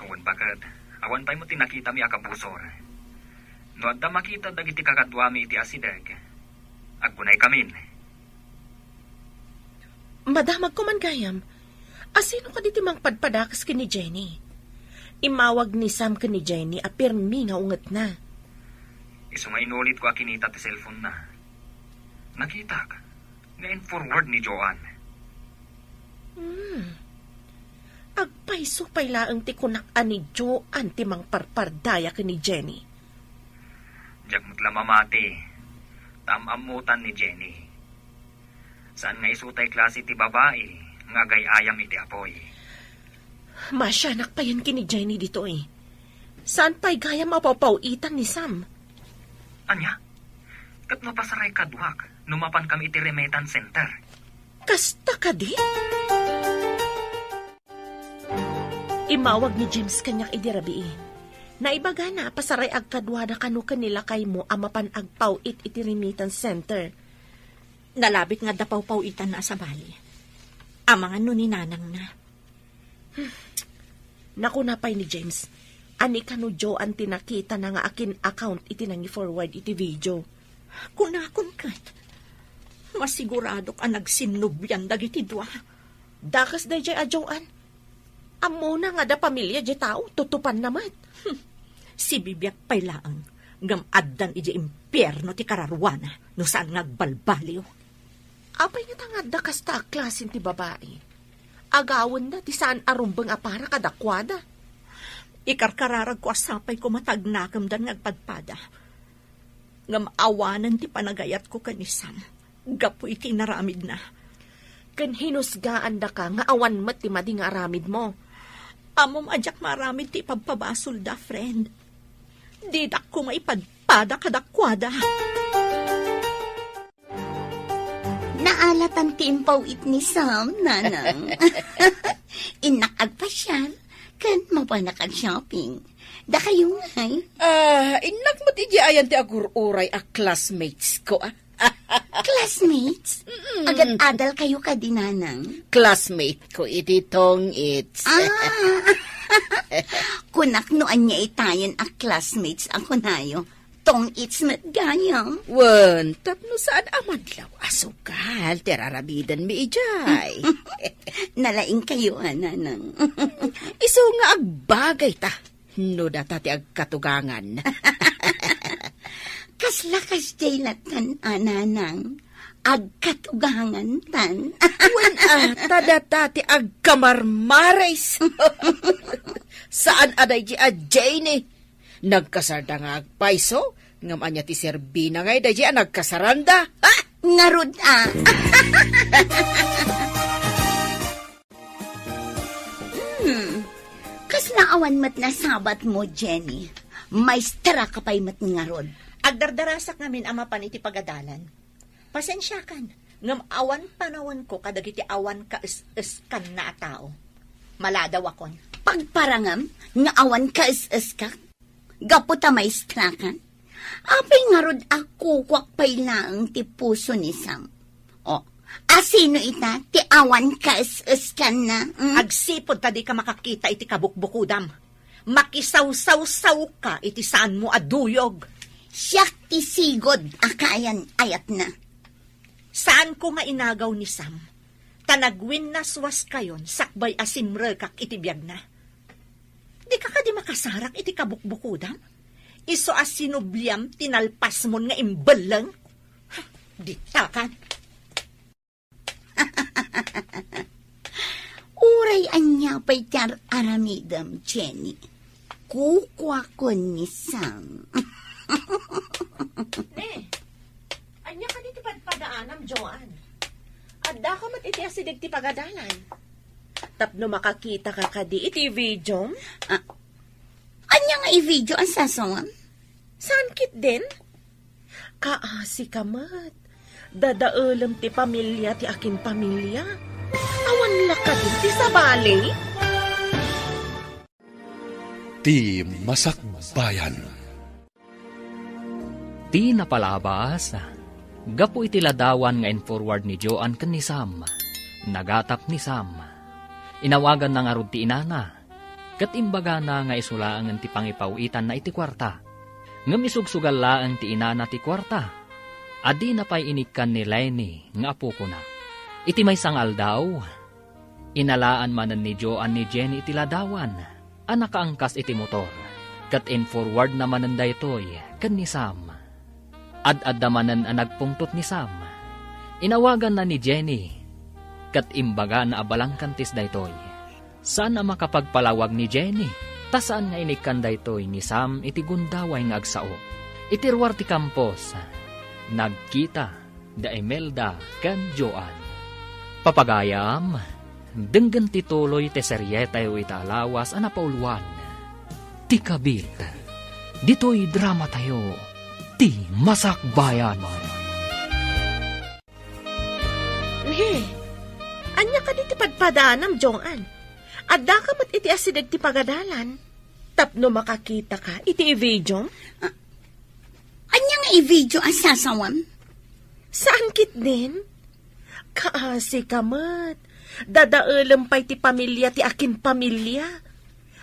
Awan baket. Awan pay mo ti nakitami a kabusor. No adda makita dagiti kakaduami iti asideg, agkunay kamin. Madamagko man gayam. Asino kadi ti mangpadpadakes ken ni Jenny? Immawag ni Sam ken ni Jenny a pirmi nga ungetna. Isu nga inulitko a kinita ti cellphone-na. Nakitak nga in-forward ni Joan. Hmm. Agpayso pay laeng ti kunak a ni Joan ti mangparpardaya ken ni Jenny. Diak met la mamati, ta am-ammotan ni Jenny. Saan nga isu tay klase ti babai nga agay-ayam iti apuy. Masianak payen ken ni Jenny ditoy. Saan pay gayam a pawpaw-itan ni Sam? Ania? Ket no pasaray kaduak, no mapan kami iti remittance center? Kasta kadi? Immawag ni James kaniak idi rabii. Naibagana a pasaray agkaduada kano ken ni lakaymo a mapan agpaw-it iti remittance center. Nalabit nga adda pawpaw-itanna a sabali. Amangan no ni nanangna. Nakuna pay ni James, a ni kano Joan ti nakitana nga akin account iti nangi-forward iti video. Kunakon ket, masiguradok a nagsinnublian dagiti dua. Dakes daydiay a Joan. Ammona nga adda pamilia diay tao, tutupanna met. Hmm. Sibibiag pay laeng, ngem addan idiay impierno ti kararuana no saan nga agbalbaliw. Apay ngata nga adda kasta a klasen ti babai? Agawenda ti saan a rumbeng a para kadakuada. Ikarkararagko a sapay koma ta agnakemdan nga agpadpada. Ngem awanen ti panagayatko ken ni Sam gapu iti inaramidna. Ken hinusgaandaka nga awan met ti madi nga aramidmo. Ammom a diak maaramid ti ipabpabasolda, friend. Didak koma ipadpada kadakuada. Naalatan ti impaw-it ni Sam, nanang. Innak agpasiar, ken mapanak ag-shopping. Dakayo ngay? Ah, innak met idiay ayan ti agur-uray a classmates ko, ah. Classmates? Mm-mm. Agad-adal kayo kadi, nanang? Classmate ko iti tong-its. Ah. Kunak no ania itayen a classmates a kunayo. Tong-its met gayam. Wen, tapno saan a madlaw a sugal ti raramidenmi idiay. Nalaing kayo, a, nanang. Isu nga agbagay ta, no data ti agkatugangan. Kasla kasdiay latan, a, nanang. Agkatugangan tan. Wen, a, ta data ti agkamarmaris. Saan a daydi a Jenny. Nagkasarda nga agpayso, ngem ania ti serbina ngay daydi a nagkasaranda? Ha? Ngarud a. Hmm. Kasla awan met nasabat mo, Jenny. Maestra ka pay met ngarud. Agdardarasak ngamin a mapan iti pagadalan. Pasensiakan, ngem awan panawenko kadagiti awan kaes-eskanna a tao. Maladawakon. Pagparangam nga awan kaes-eska? Gapu ta maestra ka? Apay ngarud a kukuak pay laeng ti puso ni Sam? O, asino ita ti awan kaes-eskanna? Hmm? Agsipud ta dika makakita iti kabukbukudam. Makisawsawsawka iti saanmo a duyog. Siak ti sigud a kaayan-ayatna. Saanko nga inagaw ni Sam, ta nagwinnaswaskayon sakbay a simrekak iti biagna. Dika kadi makasarak iti kabukbukudam? Isu a sinubliam ti nalpasmon nga imbelleng? Ditakan. Uray ania pay ti ar-aramidem, Jenny. Kukuakon ni Sam. Ne, ania kadi ti padpadaanam, Joan? Addaka met iti asideg ti pagadalan. Tapno makakita ka kadi iti video? Ah, ania nga i-video a sasawam? Saan ketdin? Kaasi ka met. Dadaelem ti pamilia ti akin pamilia. Awan la kadi ti sabali? Ti Masakbayan. Ti napalabas, gapu iti ladawan nga in-forward ni Joan ken ni Sam, nagatap ni Sam. Inawaganna ngarud ti inana, ket imbagana nga isu laengen ti pangipaw-itanna iti kuarta. Ngem isugsugal laeng ti inana ti kuarta a dina pay inikkan ni Lenny nga apokona. Iti maysa nga aldaw, inalaan manen ni Joan ni Jenny iti ladawan a nakaangkas iti motor, ket in-forwardna manen daytoy ken ni Sam. Ad-adda manen a nagpungtot ni Sam. Inawaganna ni Jenny, ket imbagana a balangkantis daytoy. Saan a makapagpalawag ni Jenny, ta saan nga inikkan daytoy ni Sam iti gundaway nga agsao. Iti ruar ti kampus, nagkita da Imelda ken Joan. Papagayam, denggen ti tuloy ti serietayo ita a lawas a napauluan, Ti Kabit. Ditoy dramatayo, Ti Masakbayan. He, ania kadi ti padpadanam, Joan? Addaka met iti asideg ti pagadalan tapno makakitaka iti i-video? Ah, ania nga i-video a sasawam? Saan ketdin? Kaasi ka met. Dadaelem pay ti pamilia ti akin pamilia.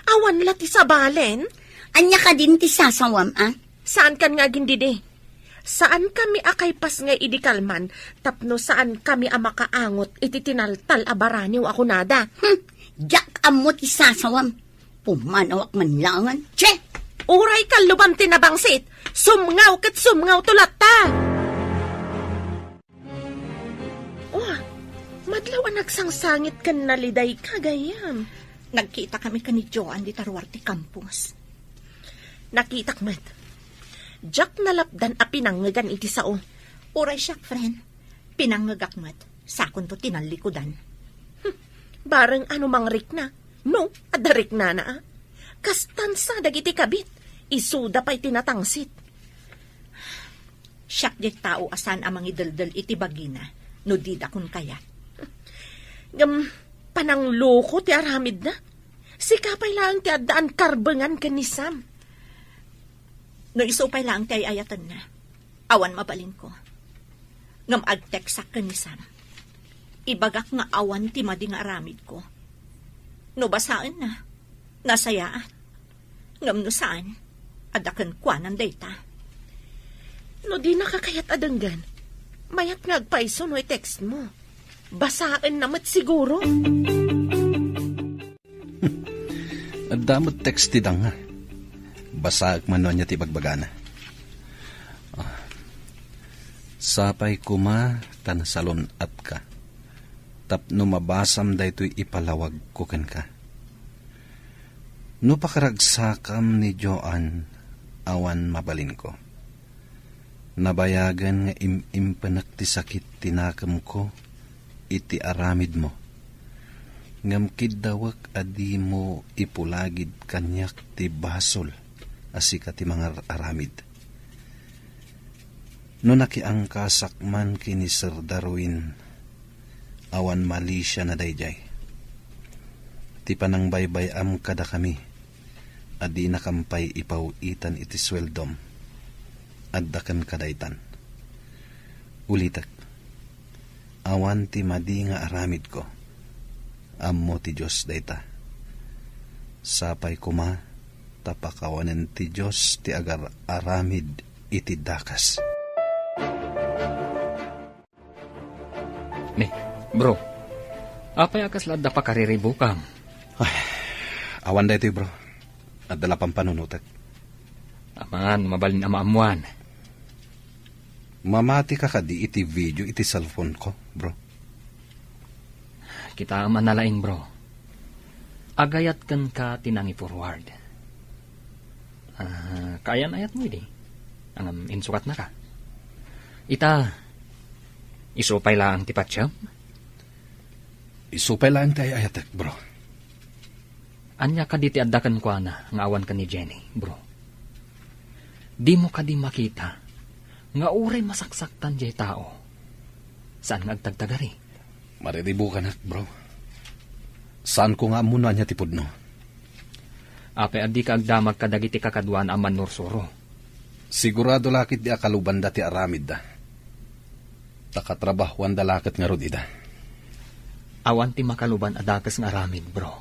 Awan la ti sabalen? Ania kadin ti sasawam, a? Saankan nga agindidi. Saankami a kaipas nga idi kalman tapno saankami a makaangot iti tinaltal a baraniw a kunada. Hmm, diak ammo ti sasawam. Pumanawak man laengen. Che! Uray kallubam ti nabangsit, sumngaw ket sumngawto latta! Oh, madlaw a nagsangsangit ken nalidayka, gayyem. Nagkitakami ken ni Joan dita ruar ti kampus. Nakitak met. Diak nalapdan a pinangngegan iti sao. Uray siak, friend. Pinangngegak met. Sakonto ti nallikudan. Hmm, bareng ano mangrikna. No, adda riknana, a. Kastan sa dagiti kabit, isuda pay ti natangsit. Siak diay tao a saan a mangideldel iti bagina no dida kon kayat. Ngem panangloko ti aramidna. Sika pay laeng ti addaan karbengan ken ni Sam. No isu pay laeng ti ay-ayatenna, awan mabalinko. Ngem agteksak ken ni Sam. Ibagak nga awan ti madi nga aramidko. No basaenna, nasayaat. Ngem no saan, adda kenkuanan dayta. No dinaka kayat a denggen, mayat nga agpayso no i-text mo. Basaenna met siguro. Adda met text ti danga. Basaek man no ania ti ibagbagana. Ah, sapay koma ta nasalun-atka tapno mabasam daytoy ipalawagko kenka. No pakaragsakam ni Joan, awan mabalinko. Nabayagen nga im-impenek ti sakit ti nakemko iti aramidmo. Ngem kiddawek a dimo ipulagid kaniak ti basol a sika ti mangar-aramid. No nakiangkasak man ken ni Sir Darwin, awan malisiana daydiay. Ti panangbaybay-am kadakami a dinakam pay ipaw-itan iti sueldom, adda kenka daytan. Ulitek, awan ti madi nga aramidko. Ammo ti Dios dayta. Sapay koma ta pakawanen ti Dios ti agar-aramid iti dakes. Ni, bro, apay a kasla adda pakariribukam? Ay, awan daytoy, bro. Adda la pampanunotek. Amangan, mabalin a maammuan. Mamati ka kadi iti video iti cellphone ko, bro? Kitaem a nalaing, bro. Agayat kenka ti nangi-forward. Ah, kaayan-ayatmo idi. Ngem insukatnaka. Ita, isu pay laeng ti patiem? Isu pay laeng ti ay-ayatek, bro. Ania kadi ti adda kenkuana nga awan ken ni Jenny, bro? Dimo kadi makita Nga uray masaksaktan jay tao, saan nga agtagtagari? Mariribukanak, bro. Saanko nga ammo no ania ti pudno. Apay a dika agdamag kadagiti kakaduana a mannursuro? Sigurado la ket di a kalubanda ti aramidda. Ta katrabahuanda la ket ngarud ida. Awan ti makaluban a dakes nga aramid, bro.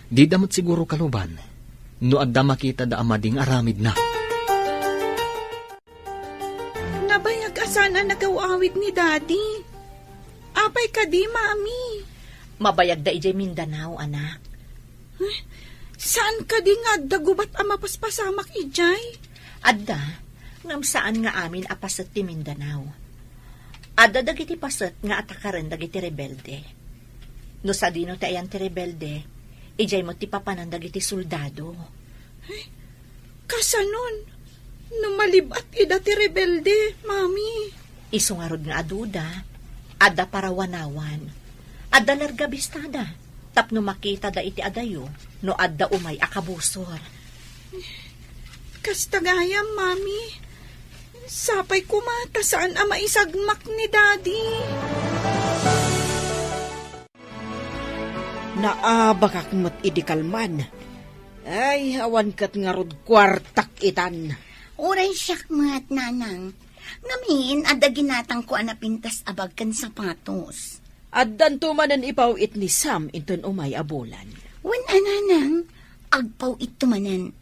Dida met siguro kaluban no adda makitada a madi nga aramidna. Nabayag a saan a nagaw-awid ni Daddy. Apay kadi, Mami? Mabayag da idiay Mindanao, anak. Eh, saan kadi nga adda gubat a mapaspasamak idiay? Adda, ngem saan nga amin a paset ti Mindanao. Adda dagiti paset nga atakaren dagiti rebelde. No sadino ti ayan ti rebelde, idiay met ti papanan dagiti soldado. Eh, kasanon, no malib-at ida ti rebelde, Mami? Isu ngarud nga aduda, adda parawanawan, adda larga bistada, tapno makitada iti adayo no adda umay a kabusor. Kasta gayam, Mami. Sapay koma ta saan a maisagmak ni Daddy. Naabakak met idi kalman. Ay, awan ket ngarud kuartak itan. Uray siak met, Nanang. Ngamin, adda ginatangko a napintas a bag ken sapatos. Addanto manen ipaw-it ni Sam inton umay a bulan. Wen a, Nanang, agpaw-itto manen.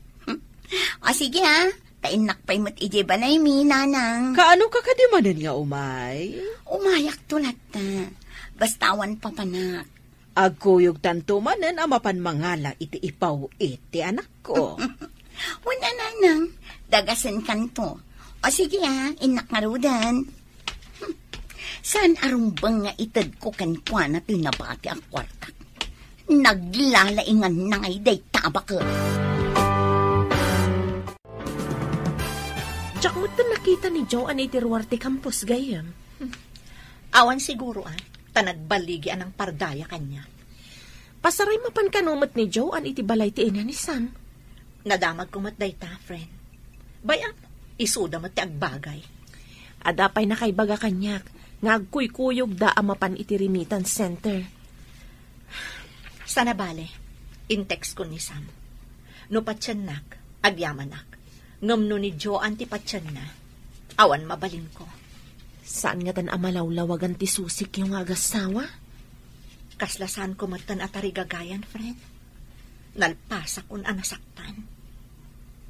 O sige, a, ta innak pay met idiay balaymi, Nanang. Kaano ka kadi manen nga umay? Umayakto latta. Basta awan papanak. Agkuyogtanto manen a mapan mangala iti ipaw-it ti anakko. Wen a, Nanang, dagasenkanto. O sige, a, innak ngaruden. Saan a rumbeng nga itedko kenkuana ti nabati a kuartak. Naglalainganna ngay dayta a baket. Diak met nakita ni Joanne iti ruar ti campus, gayyem. Awan siguro, a, ta nagballigi a nangpardaya kaniak. Pasaray mapan kano met ni Joanne iti balay ti ina ni Sam. Nadamagko met dayta, friend. Bay-am, isuda met ti agbagay. Adda pay nakaibaga kaniak nga agkuykuyogda a mapan iti remittance center. Sana bale, in-textkon ni Sam. No patiennak, agyamanak. Ngem no ni Joanne ti patienna, awan mabalinko. Saan ngatan a malawlawagan ti susikyo nga agassawa? Kasla saanko metten a tarigagayan, friend. Nalpasakon a nasaktan.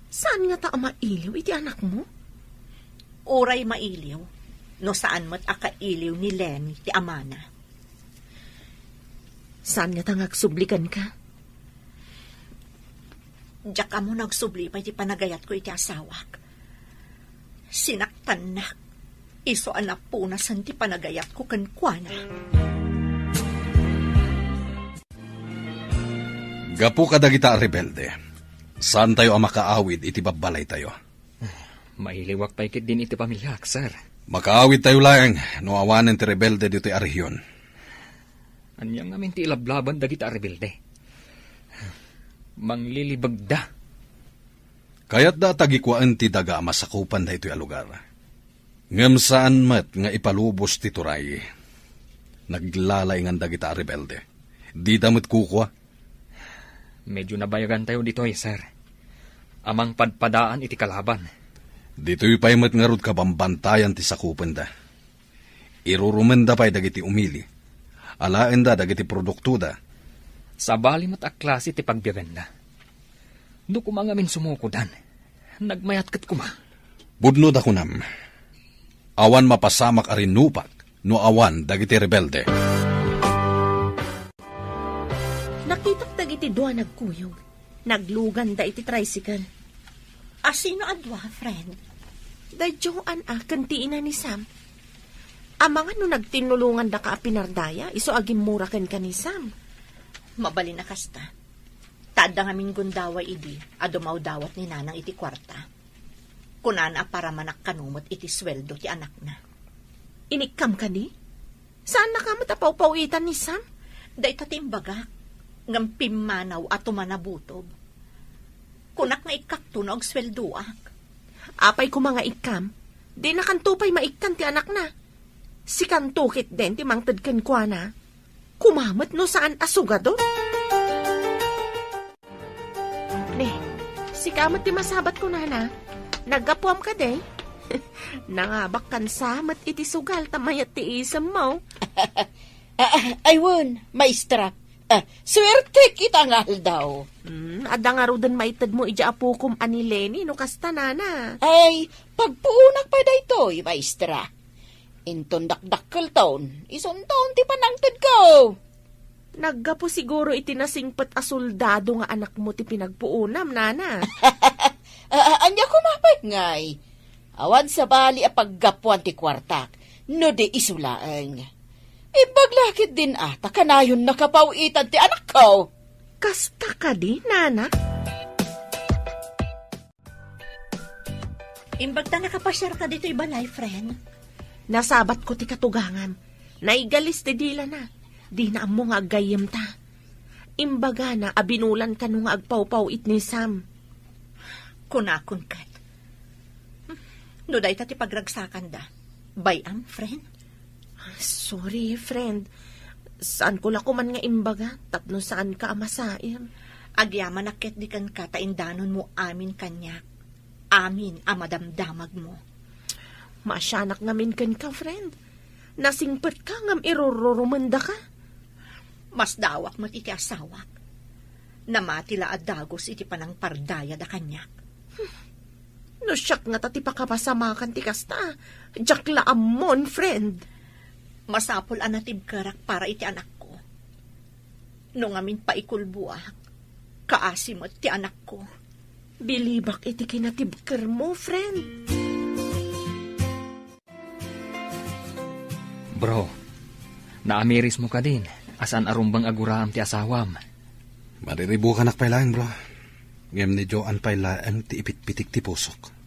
Saan ngata a mailiw iti anakmo? Uray mailiw, no saan met a kailiw ni Lenny ti amana. Saan ngata nga agsubli kenka? Diak ammo no agsubli pay ti panagayatko iti asawak. Sinaktannak, isu a napunasen ti panagayatko kenkuana. Gapu kadagita a rebelde, saantayo a makaawid iti babbalaytayo. Mailiwak pay ketdin iti pamiliak, sir. Makaawidtayo laeng no awanen ti rebelde ditoy a rehiyon. Ania ngamin ti ilablaban dagita a rebelde? Manglilibegda. Kayatda a tagikuaen ti daga a masakupan daytoy a lugar. Ngem saan met nga ipalubos ti turay. Naglalaingan dagita a rebelde. Dida met kukua. Medyo nabayagantayo ditoy, sir. A mangpadpadaan iti kalaban. Ditoy pay met ngarud kabambantayan ti sakupenda. Irurumenda pay dagiti umili. Alaenda dagiti produktoda. Sabali met a klase ti pagbiagenda. No koma ngamin sumukodan, nagmayat ket koma. Pudno ta kunam, awan mapasamak a rinnupak no awan dagiti rebelde. Nakitak dagiti dua nagkuyog. Nagluganda iti tricycle. A sino a dua, friend? Da Joanne a ken ti ina ni Sam. Amangan no nagtinnulongandaka a pinardaya, isu a gimmura kenka ni Sam. Mabalin a kasta. Ta adda ngamin gundaway idi a dumawdawat ni Nanang iti kuarta. Kunana a paramanak kano met iti sueldo ti anakna. Inikkam kadi? Saannaka met a pawpawitan ni Sam? Dayta ti imbagak, ngem pimmanaw a tumanabutob. Kunak nga ikkakto no agsueldoak. Apay koma nga ikkam? Dinakanto pay maikkan ti anakna. Sikanto ketdin ti mangted kenkuana. Kumamet no saan a sugado. Ne, sika met ti masabat ko, nana. Naggapuam kadi? Nangabakkan sa met iti sugal ta mayat ti isemmo. Ah, ah, ay wen, maestra. Ah, suertek ita nga aldaw. Hmm, adda ngaruden maitedmo iti apokom a ni Lenny no kasta, nana. Ay, pagpuonak pay daytoy, maestra. Inton dakdakkelton, isunton ti panangtedko. Naggapu siguro iti nasingpet a soldado nga anakmo ti pinagpuonam, nana. Ah, ah, ania koma pay ngay? Awan sabali a paggapuan ti kuartak, no di isu laeng. Imbag la ketdin a ta kanayon nakapaw-itan ti anakko. Kasta kadi, nana? Imbag ta nakapasiarka ditoy balay, friend. Nasabatko ti katugangam. Naigalis ti dilana. Dina ammo nga aggayyemta. Imbagana a binulan kano nga agpawpaw-it ni Sam. Kunakon ket. No dayta ti pagragsakanda, bay-am, friend? Sorry, friend. Saanko la koman nga imbaga tapno saanka a masaem. Agyamanak ketdi kenka ta indanonmo amin kaniak. Amin a madamdamagmo. Maasianak ngamin kenka, friend. Nasingpetka ngem irururumendaka. Masdawak met iti asawak. Namati la a dagus iti panangpardayada kaniak. No siak ngata ti pakapasamakan ti kasta, diak la ammon, friend. Masapul a natibkerak para iti anakko. No ngamin paikulboak, kaasi met ti anakko. Bilibak iti kinatibkermo, friend. Bro, naamirismo kadin a saan a rumbeng a guraem ti asawam? Mariribukanak pay laeng, bro. Ngem ni Joan pay laeng ti ipitpitik ti pusok.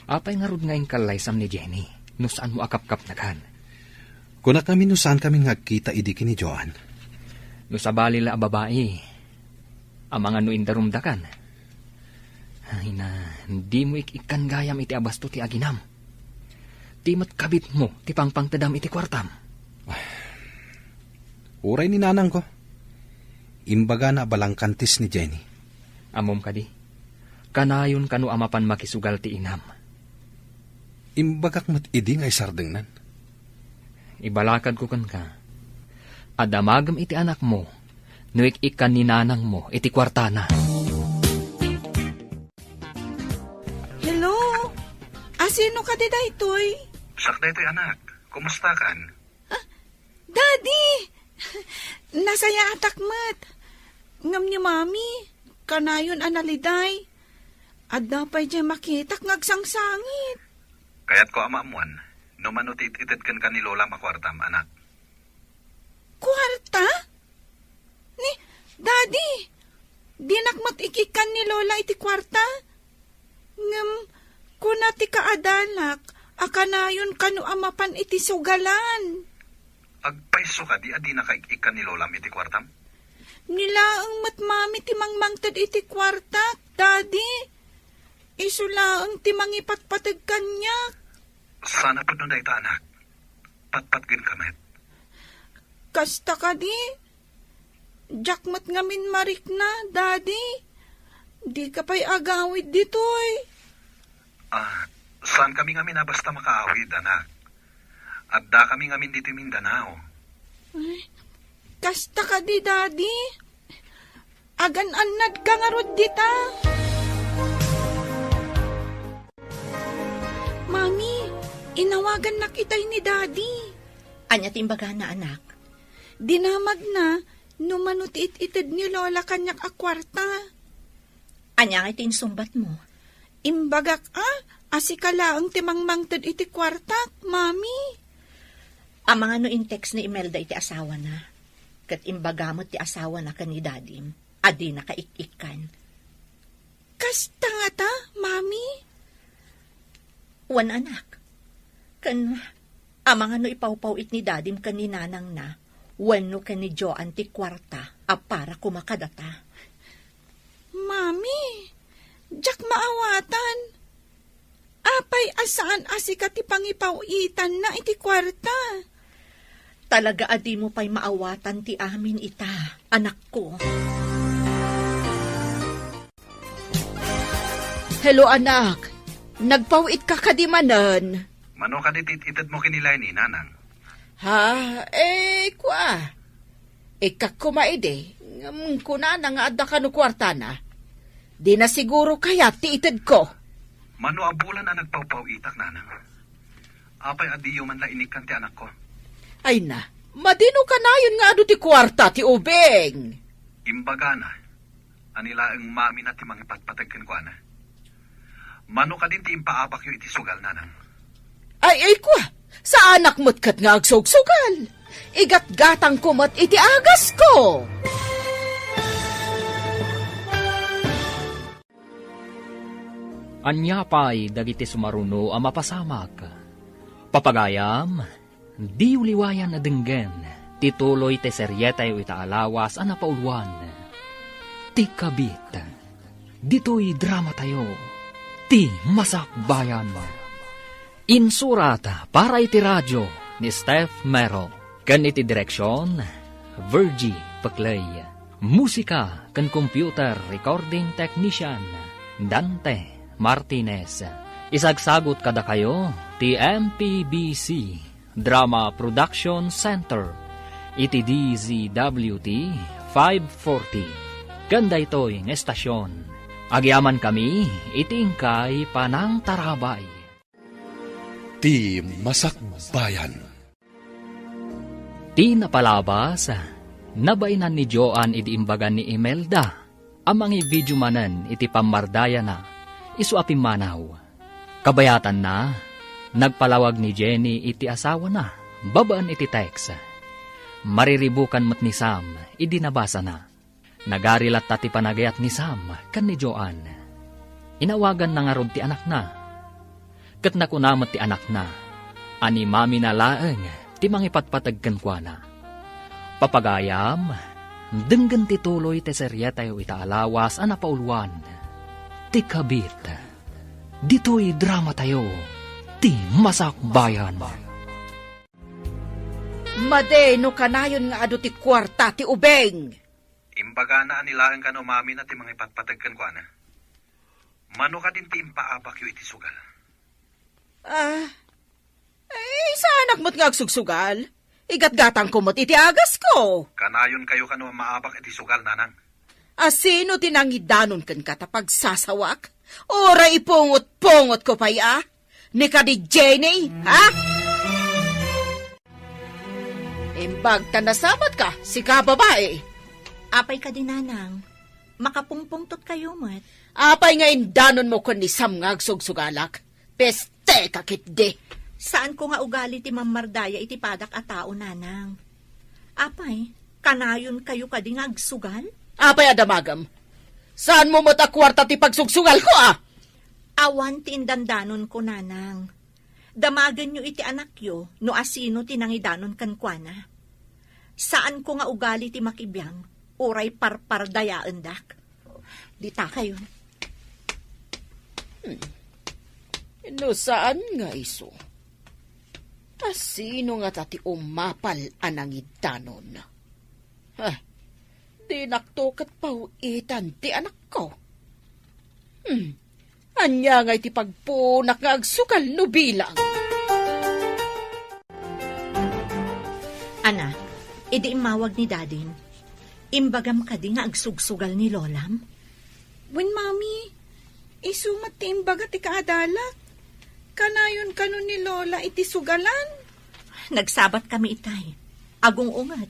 Apay ngarud nga inkallaysam ni Jenny no saanmo a kapkapnekan? Kunak ngamin no saankami nga agkita idi ken ni Joan. No sabali la a babai, amangan no indarumdakan. Ay na, dimo ik-ikkan gayam iti abasto ti aginam. Ti met kabitmo ti pangpangtedam iti kuartam. Uray ni nanangko. Imbagana a balangkantis ni Jenny. Ammom kadi? Kanayon kano a mapan makisugal ti inam. Imbagak met idi nga isardengnan. Ibalakadko kenka. A damagem iti anakmo no ik-ikkan ni nanangmo iti kuartana. Hello? Asino kadi daytoy? Siak daytoy, anak. Kumustakan? Ah, Daddy! Nasayaatak met. Ngem ni Mami, kanayon a naliday. Adda pay diay makitak nga agsangsangit. Kayatko a maammuan no mano ti it-ited kenka ni Lolam a kuartam, anak. Kuarta? Ni, Daddy, dinak met ik-ikkan ni Lola iti kuarta. Ngem, kuna ti kaadalak a kanayon kano a mapan iti sugalan. Agpayso kadi a dinaka ik-ikkan ni Lolam iti kuartam? Ni laeng met Mami ti mangmangted iti kuartak, Daddy. Isu laeng ti mangipatpateg kaniak. Sana pudno dayta, anak. Patpatgenka met. Kasta kadi? Diak met ngamin marikna, Daddy. Dika pay agawid ditoy. Ah, saankami ngamin a basta makaawid, anak. Addakami ngamin ditoy Mindanao. Ay, kasta kadi, Daddy? Agan-annadka ngarud dita? Mami, inawagannak itay ni Daddy. Ania ti imbagana, anak? Dinamagna no mano ti it-ited ni Lola kaniak a kuarta. Ania ngay ti insungbatmo? Imbagak a, a sika laeng ti mangmangted iti kuartak, Mami. Amangan no in-text ni Imelda iti asawana, ket imbaga met ti asawana ken ni Dadim a dinaka ik-ikkan. Kasta ngata, Mami? Wen, anak. Ken amangan no ipawpaw-it ni Dadim ken ni Nanangna wenno ken ni Joan ti kuarta a para koma kadata. Mami, diak maawatan. Apay a saan a sika ti pangipaw-itanna iti kuarta. Talaga a dimo pay maawatan ti amin ita, anakko. Hello, anak. Nagpaw-itka kadi manen? Mano kadi ti it-itedmo ken ni Leni, nanang? Ha? Eh, kua. Ikkak koma idi, ngem kunana nga adda kano kuartana. Dina siguro kayat ti itedko. Mano a bulan a nagpaw-paw-itak, nanang? Apay a diyo man la inikkan ti anakko? Ay na, madi no kanayon nga adu ti kuarta ti ubing. Imbagana, a ni laeng mamina ti mangipatpateg kenkuana. Mano kadin ti impaabakyo iti sugal, nanang? Ay, ay, kua, saanak met ket nga agsugsugal. Igatgatangko met iti agasko. Ania pay dagiti sumaruno a mapasamak? Papagayam, diyo liwayan a denggen ti tuloy ti serietayo ita a lawas a napauluan, Ti Kabit. Ditoy dramatayo, Ti Masakbayan. Insurat para iti radio ni Steph Mero ken iti direksion, Virgie Pecley. Musika ken computer recording technician, Dante Martinez. Isagsagut kadakayo ti M P B C Drama Production Center iti D Z W T five forty. Ken daytoy nga estasion, agyamankami iti inkay panangtarabay. Ti Masakbayan. Ti napalabas, nabainan ni Joan idi imbaga ni Imelda a mangivideo manen iti pammardayana isu a pimmanaw. Kabayatanna, nagpalawag ni Jenny iti asawana babaen iti text. Mariribukan met ni Sam idi nabasana. Nagari latta ti panagayat ni Sam ken ni Joan. Inawaganna ngarud ti anakna. Ket nakuna met ti anakna a ni mamina laeng ti mangipatpateg kenkuana. Papagayam, denggen ti tuloy ti serietayo ita a lawas a napauluan, Ti Kabit. Ditoy dramatayo, Ti Masakbayan. Madi no kanayon nga adu ti kuarta ti ubing. Imbagana a ni laeng kano mamina ti mangipatpateg kenkuana. Mano kadin ti impaabakyo iti sugal? Ah, eh, saanak met nga agsugsugal. Igatgatangko met iti agasko. Kanayon kayo kano a maabak iti sugal, nanang. A sino ti nangidanon kenka ta pagsasawak? Uray ipungot-pungotko pay a? Ni kadi Jenny, ha? Imbag ta nasamatka, sika babai. Apay kadi, nanang? Makapungpungtot kayo met. Apay nga indanonmo ken ni Sam nga agsugsugalak? Pesteka ketdi. Saanko nga ugali ti mammardaya iti padak a tao, nanang. Apay, kanayon kayo kadi nga agsugal? Apay a damagem? Saanmo met a kuarta ti pagsugsugalko, a? Awan ti indandanonko, nanang. Damagenyo iti anakyo no asino ti nangidanon kenkuana. Saanko nga ugali ti makibiang, uray parpardayaendak. Dita kayo. Hmm. No saan nga isu? Ta sino ngata ti umapal a nangidanon? Ha? Dinakto ket paw-itan ti anakko. Hmm. Ania nga iti pagpunak nga agsugal no bilang? Ana, idi immawag ni Dadim, imbagam kadi nga agsugsugal ni Lolam? Wen, Mami, isu met ti imbaga ti kaadalak. Kanayon kano ni Lola iti sugalan? Nagsabat kami itay. Agung-unget.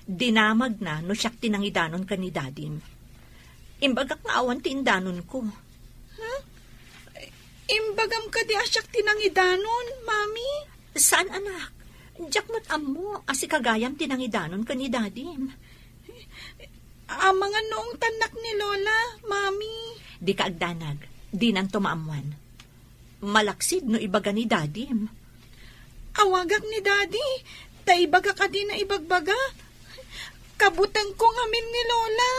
Dinamagna no siak ti nangidanon ken ni Dadim. Imbagak nga awan ti indanonko. Huh? Imbagam kadi a siak ti nangidanon, Mami? Saan, anak. Diak met ammo a sika gayam ti nangidanon ken ni Dadim. Amangan no ungtannak ni Lola, Mami. Dika agdanag. Dinanto maammuan. Malaksid no ibaga ni Dadim. Awagak ni Dadi, ta ibagak a dina ibagbaga. Kabutengko ngamin ni Lola.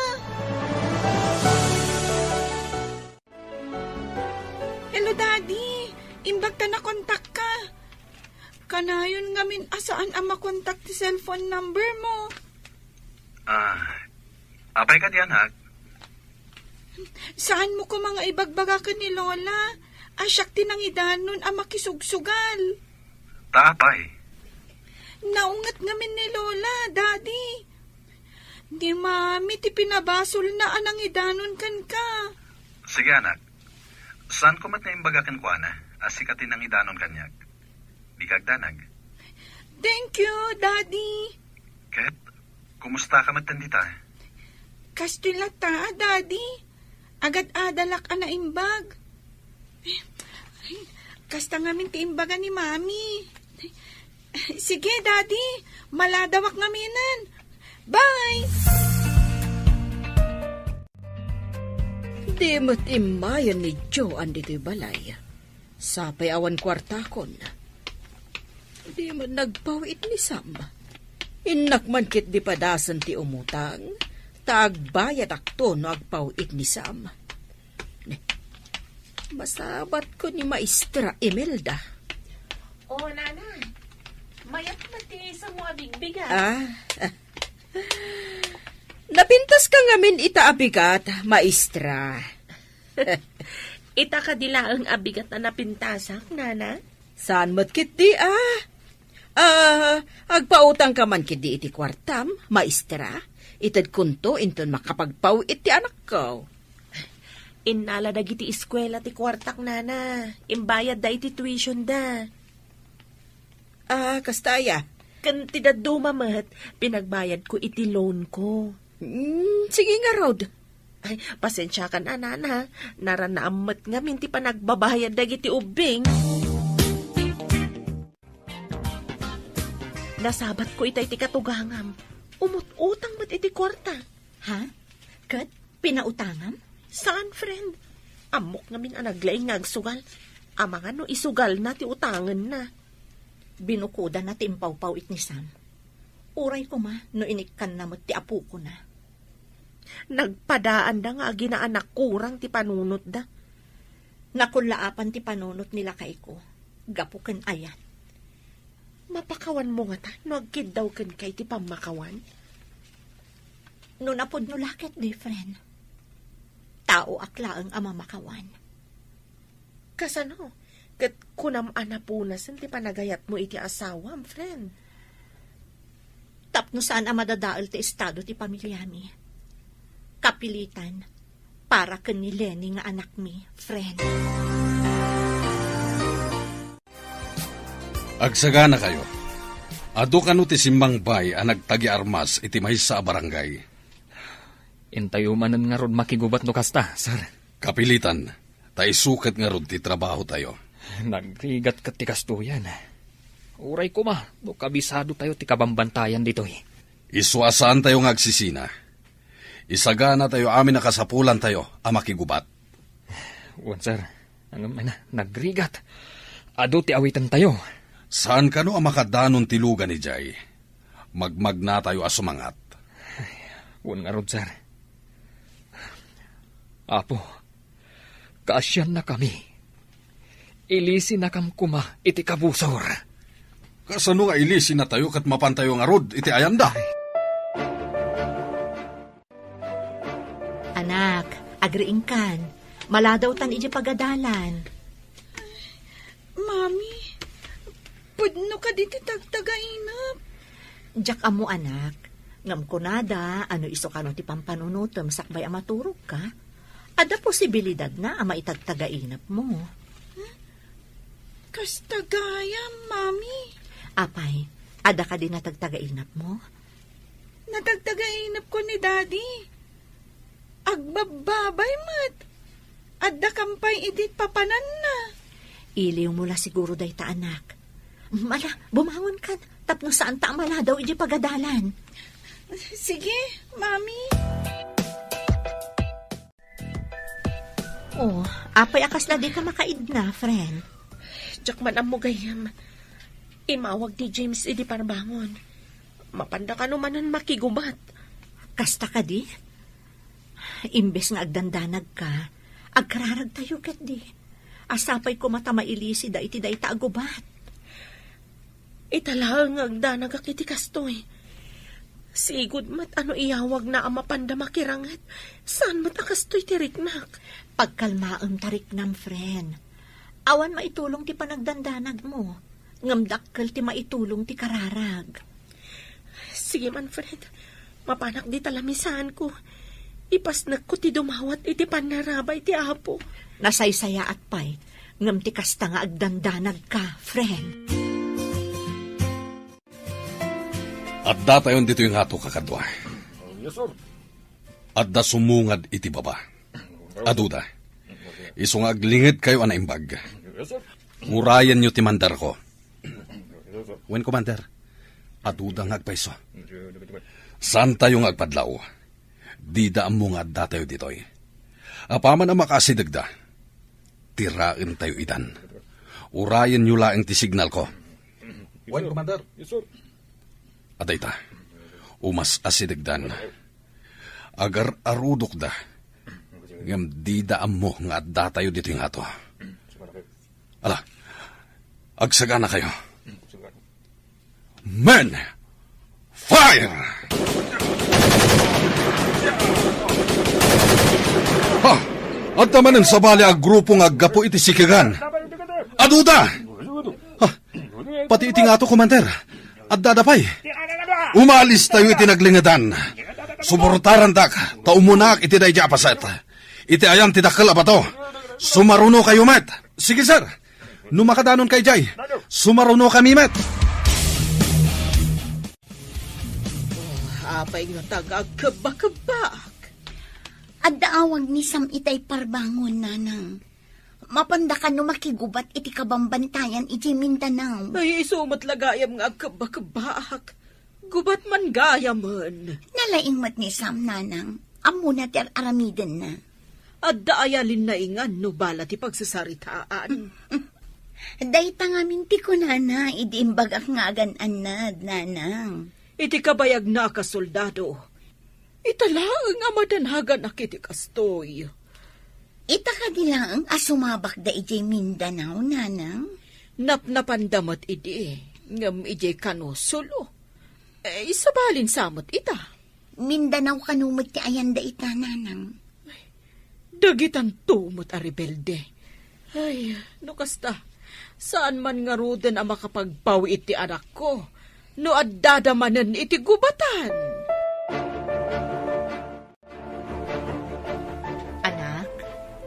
Hello, Daddy. Imbag ta nakontakka. Kanayon ngamin a saan a makontak ti cellphone number mo. Ah, apay kadi, anak? Saan mo koma nga ibagbaga ken ni Lola a siak ti nangidanon a makisugsugal? Ta apay? Naunget ngamin ni Lola, Daddy. Ni Mami ti pinabasolna a nangidanon kenka. Sige, anak. Saanko met nga imbaga kenkuana a sika ti nangidanon kaniak? Dika agdanag. Thank you, Daddy. Ket, kumusta ka met dita? Kastoy latta, Daddy. Agad-adalak a naimbag. Kasta ngamin ti imbaga ni Mami. Sige, Daddy. Maladawak ngaminen. Bye! Di met immayen ni Joan ditoy balay. Sapay awan kuartakon. Di met nagpaw-it ni Sam. Innak man ketdi padasen ti umutang, ta agbayadakto no agpaw-it ni Sam. Ne, masabatko ni Maestra Imelda. Oh, Nana. Mayat met ti isu mo a bigbigat. Ah, napintaska ngamin ita a bigat, Maestra. Ita kadi laeng a bigat a napintasak, Nana? Saan met ketdi, ah? Ah, agpautangka man ketdi iti kuartam, Maestra? Itedkonto inton makapagpaw-it ti anakko. Innala dagiti eskuela ti kuartak, Nana. Imbayadda iti tuitionda. Ah, kasta aya? Ken ti dadduma met, pinagbayadko iti loan ko. Hmm, sige ngarud. Ay, pasensiakan a, Nana. Naranaam met ngamin ti panagbabayad dagiti ubbing. Nasabatko itay ti katugangam. Umut-utang met iti kuarta. Ha? Ket pinautangam? Saan, friend. Ammok ngamin a naglaing nga agsugal. Amangan no isugalna ti utangenna. Binukodana ti impawpaw-it ni Sam. Uray koma no inikkanna met ti apokona. Nagpadaanda nga aginaanak kurang ti panunotda. Nakullaapan ti panunot ni lakayko gapu ken ayat. Mapakawanmo ngata no agkiddawken kay ti pammakawan? No napudno la ketdi, friend, taoak laeng a mamakawan. Kasano? Ket kunam a napunasen ti panagayatmo iti asawam, friend? Tapno saan a madadael ti estado ti pamiliami. Kapilitan, para ken ni Lenny nga anakmi, friend. Agsaganakayo. Adu kano ti simmangbay a nagtagiarmas iti maysa a barangay? Intayo manen ngarud makigubat no kasta, sir. Kapilitan, ta isu ket ngarud ti trabahotayo. Nagrigat ket ti kastoyan. Uray koma, no kabisadotayo ti kabambantayan ditoy. Isu a saantayo nga agsisina. Isaganatayo amin a kasapulantayo a makigubat. Wen, sir. Ngem, nagrigat. Adu ti awitentayo. Saan kano a makadanon ti lugan idiay? Magmagnatayo a sumangat. Wen ngarud, sir. Apo, kaasiannakami. Ilisinakam koma iti kabusor. Kasano nga ilisinatayo ket mapantayo ngarud iti ayanda? Anak, agriingkan. Maladawtan iti pagadalan. Mami, pudno kadi ti tagtagainep? Diak ammo, anak. Ngem kunada, a no isu kano ti pampanunotem sakbay a maturogka, adda posibilidadna a maitagtagainepmo. Kasta gayam, Mami. Apay, adda kadi natagtagainepmo? Natagtagainepko ni Daddy. Agbabbabay met. Adda kampay idi papananna. Iliwmo la siguro dayta, anak. Ala, bumangon kan, tapno saanta a maladaw idi pagadalan. Sige, Mami. Oh, apay a kasla dika makaidna, friend? Diak man ammo gayam. Imawag ti James idi parbangon. Mapanda kano manen makigubat. Kasta kadi? Imbes nga agdandanagka, agkararagtayo ketdi. A sapay koma ta mailisida iti dayta a gubat. Ita laeng nga agdanagak iti kastoy. Sigud met a no iyawagna a mapanda makiranget, saan met a kastoy ti riknak. Pagkalmaem ta riknam, friend. Awan maitulong ti panagdandanagmo, ngem dakkel ti maitulong ti kararag. Sige man, friend. Mapanak dita lamisaanko. Ipasnekko ti dumawat iti pannarabay ti Apo. Nasaysayaat pay, ngem ti kasta nga agdandanagka, friend. Adda tayon ditoy ngato, kakadua. Yes, sir. Adda sumungad iti baba. Aduda. Isu nga aglingedkayo a naimbag. Yes, sir. Urayenyo ti mandarko. Yes, sir. Wen, Commander, aduda nga agpayso. Saantayo nga agpadlaw. Dida ammo nga adda tayo ditoy. Apaman a makaasidegda, tiraentayo idan. Urayenyo laeng ti signalko. Wen, Commander. Yes, sir. Adayta, umas-asidegdan. Agar-arudokda. Ngem dida ammo nga adda tayo ditoy ngato. Ala, agsaganakayo. Men! Fire! Ha! Adda manen sabali a grupo nga aggapu iti sikigan. Aduda! Ha! Pati iti ngato, Commander. Addada pay. Umalis tayo iti naglingedan. Suportarandak, ta umunaak iti daydi a paset. Iti ayan ti dakkel a bato. Sumaruno kayo met. Sige, sir. No makadanon kay jay, sumaruno kami met. Oh, apay nga taga agkebba-kebbak. Adda awag ni Sam itay parbangon, Nanang. Mapanda kano makigubat iti kabambantayan iti Mindanao. Ay, isu met la gayam nga agkebba-kebbaak. Gubat man gayamen. Nalaing met ni Sam, Nanang. Ammona ti ar-aramidenna. Adda aya linnaingan no bala ti pagsasaritaan. Dayta ngamin ti kunana idi imbagak nga agan-annad, Nanang. Iti kabayagna a kasoldado, ita laeng a madanaganak iti kastoy. Ita kadi laeng a sumabakda idiay Mindanao, Nanang? Napnapanda met idi, ngem idiay kano solo. Eh, sabalin sa met ita. Mindanao kano met ti ayan dayta, Nanang? Dagitanto met a rebelde. Ay, no kasta, saan man ngaruden a makapagpawi iti anakko no addada manen iti gubatan. Anak,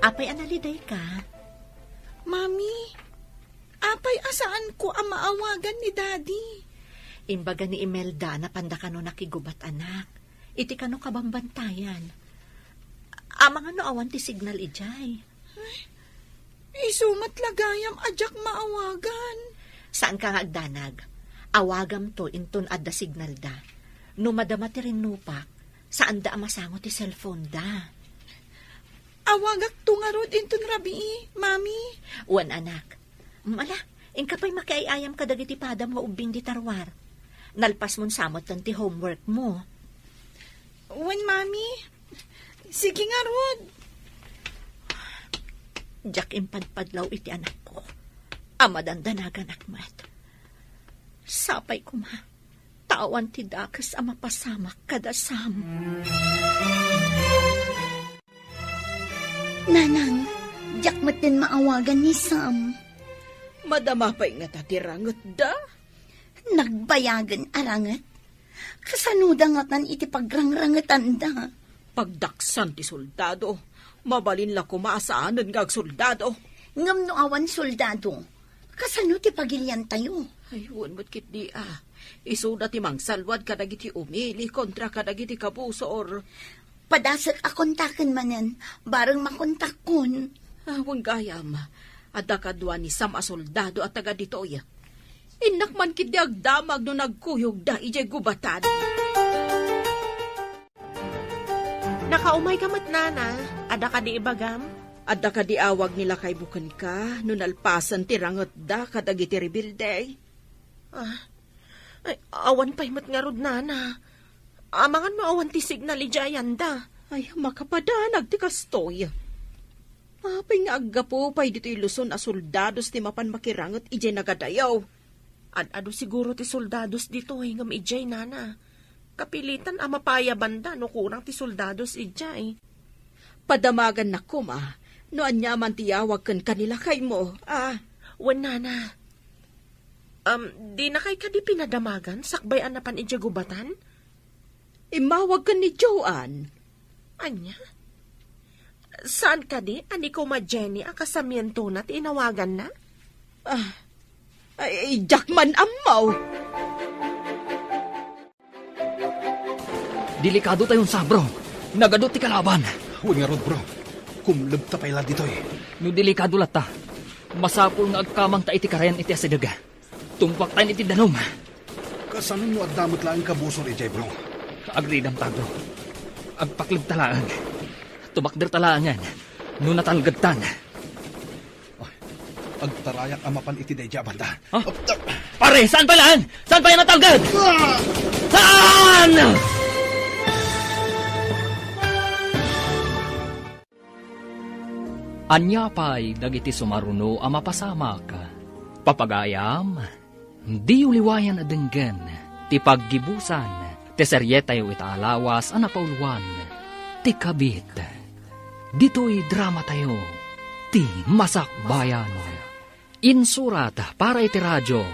apay a nalidayka? Mami, apay a saanko a maawagan ni Daddy? Imbaga ni Imelda a napanda kano nakigubat, anak. Iti kano kabambantayan. Amangan no awan ti signal idiay. Ay, isu met la gayam a diak maawagan. Saanka nga agdanag. Awagamto inton adda signalda. No madama ti rinnupak, saanda a masango ti cellphone da. Awagakto ngarud inton rabii, Mami. Wen, anak. Mm, ala, inka pay makiay-ayam kadagiti padam nga ubbing dita ruar. Nalpasmon sa metten ti homework mo. Wen, Mami. Sige ngarud. Diak impadpadlaw iti anakko a madandanaganak met. Sapay koma ta awan ti dakes a mapasamak kada Sam. Nanang, diak metten maawagan ni Sam. Madama pay ngata ti rangetda? Nagbayagen a ranget? Kasanoda ngatan iti pagrangrangetanda? Pagdaksan ti soldado. Mabalin la koma a saanen nga agsoldado. Ngem no awan soldado, kasano ti pagiliantayo? Ay, wen met ketdi a. Isuda ti mangsalwad kadagiti umili kontra kadagiti kabusor. Padasek a kontaken manen, bareng makontakkon. Ah, wen gayam, adda kadua ni Sam a soldado a taga ditoy. Innak man ketdi agdamag no nagkuyogda idiay gubatan. Nakaumayka met, Nana. Adda kadi ibagam? Adda kadi awag ni lakaymo kenka no nalpasen ti rangetda kadagiti rebelde? Ah, ay, awan pay met ngarud, Nana. Amangan no awan ti signal idiay ayanda. Ay, makapadanag ti kastoy. Apay nga aggapu pay ditoy Luzon a soldados ti mapan makiranget idiay nagadayo? Ad-adu siguro ti soldados ditoy ngem idiay, nana. Kapilitan a mapayabanda no kurang ti soldados idiay. Padamagannak koma no ania man ti yawag kenka ni lakaymo, a. Wen, nana. Um, dinakay kadi pinadamagan sakbay a napan idiay gubatan? Immawag ken ni Joan. Ania? Saan kadi a ni Kuma Jenny a kasamientona ti inawaganna? Ah, ay, diak man ammo. Delikado tayon sa, bro. Nagadu ti kalaban. Wen ngarud, bro. Kumleb ta pay la ditoy. No delikado latta, masapul nga agkamangta iti karen iti asideg. Tungpaktayon iti danum. Kasano no adda met laeng kabusor idiay, bro? Agridam ta, bro. Agpaklebta laeng. Tumakderta laengen no natalgedtan. Ay, agtarayak a mapan iti daydi a banda. Ha? Pare, saan pay laeng? Saan pay a natalged? Ah! Saan? Ania pay dagiti sumaruno a mapasamak? Papagayam, diyo liwayan a denggen ti paggibusan ti serietayo ita a lawas a napauluan, Ti Kabit. Ditoy dramatayo, Ti Masakbayan. Insurat para iti radio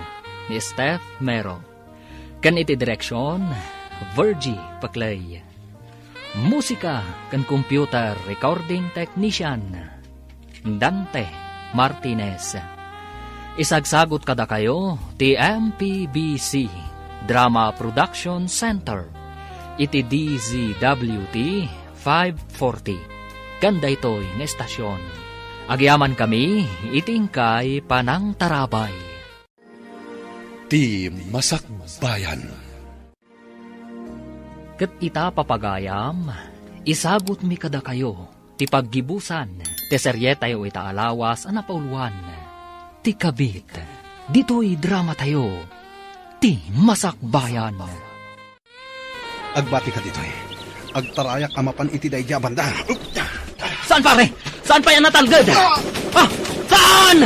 ni Steph Mero, ken iti direksion, Virgie Paclay. Musika ken computer recording technician, Dante Martinez. Isagsagut kadakayo ti M P B C Drama Production Center iti D Z W T five forty. Ken daytoy nga estasion, agyamankami iti inkay panangtarabay. Ti Masakbayan. Ket ita, papagayam, isagutmi kadakayo ti paggibusan ti serietayo ita a lawas a napauluan, Ti Kabit. Ditoy dramatayo, Ti Masakbayan. Agbatika ditoy. Agtarayak a mapan iti daydi a banda. Saan, pare? Saan pay a natalged? Ah! Saan?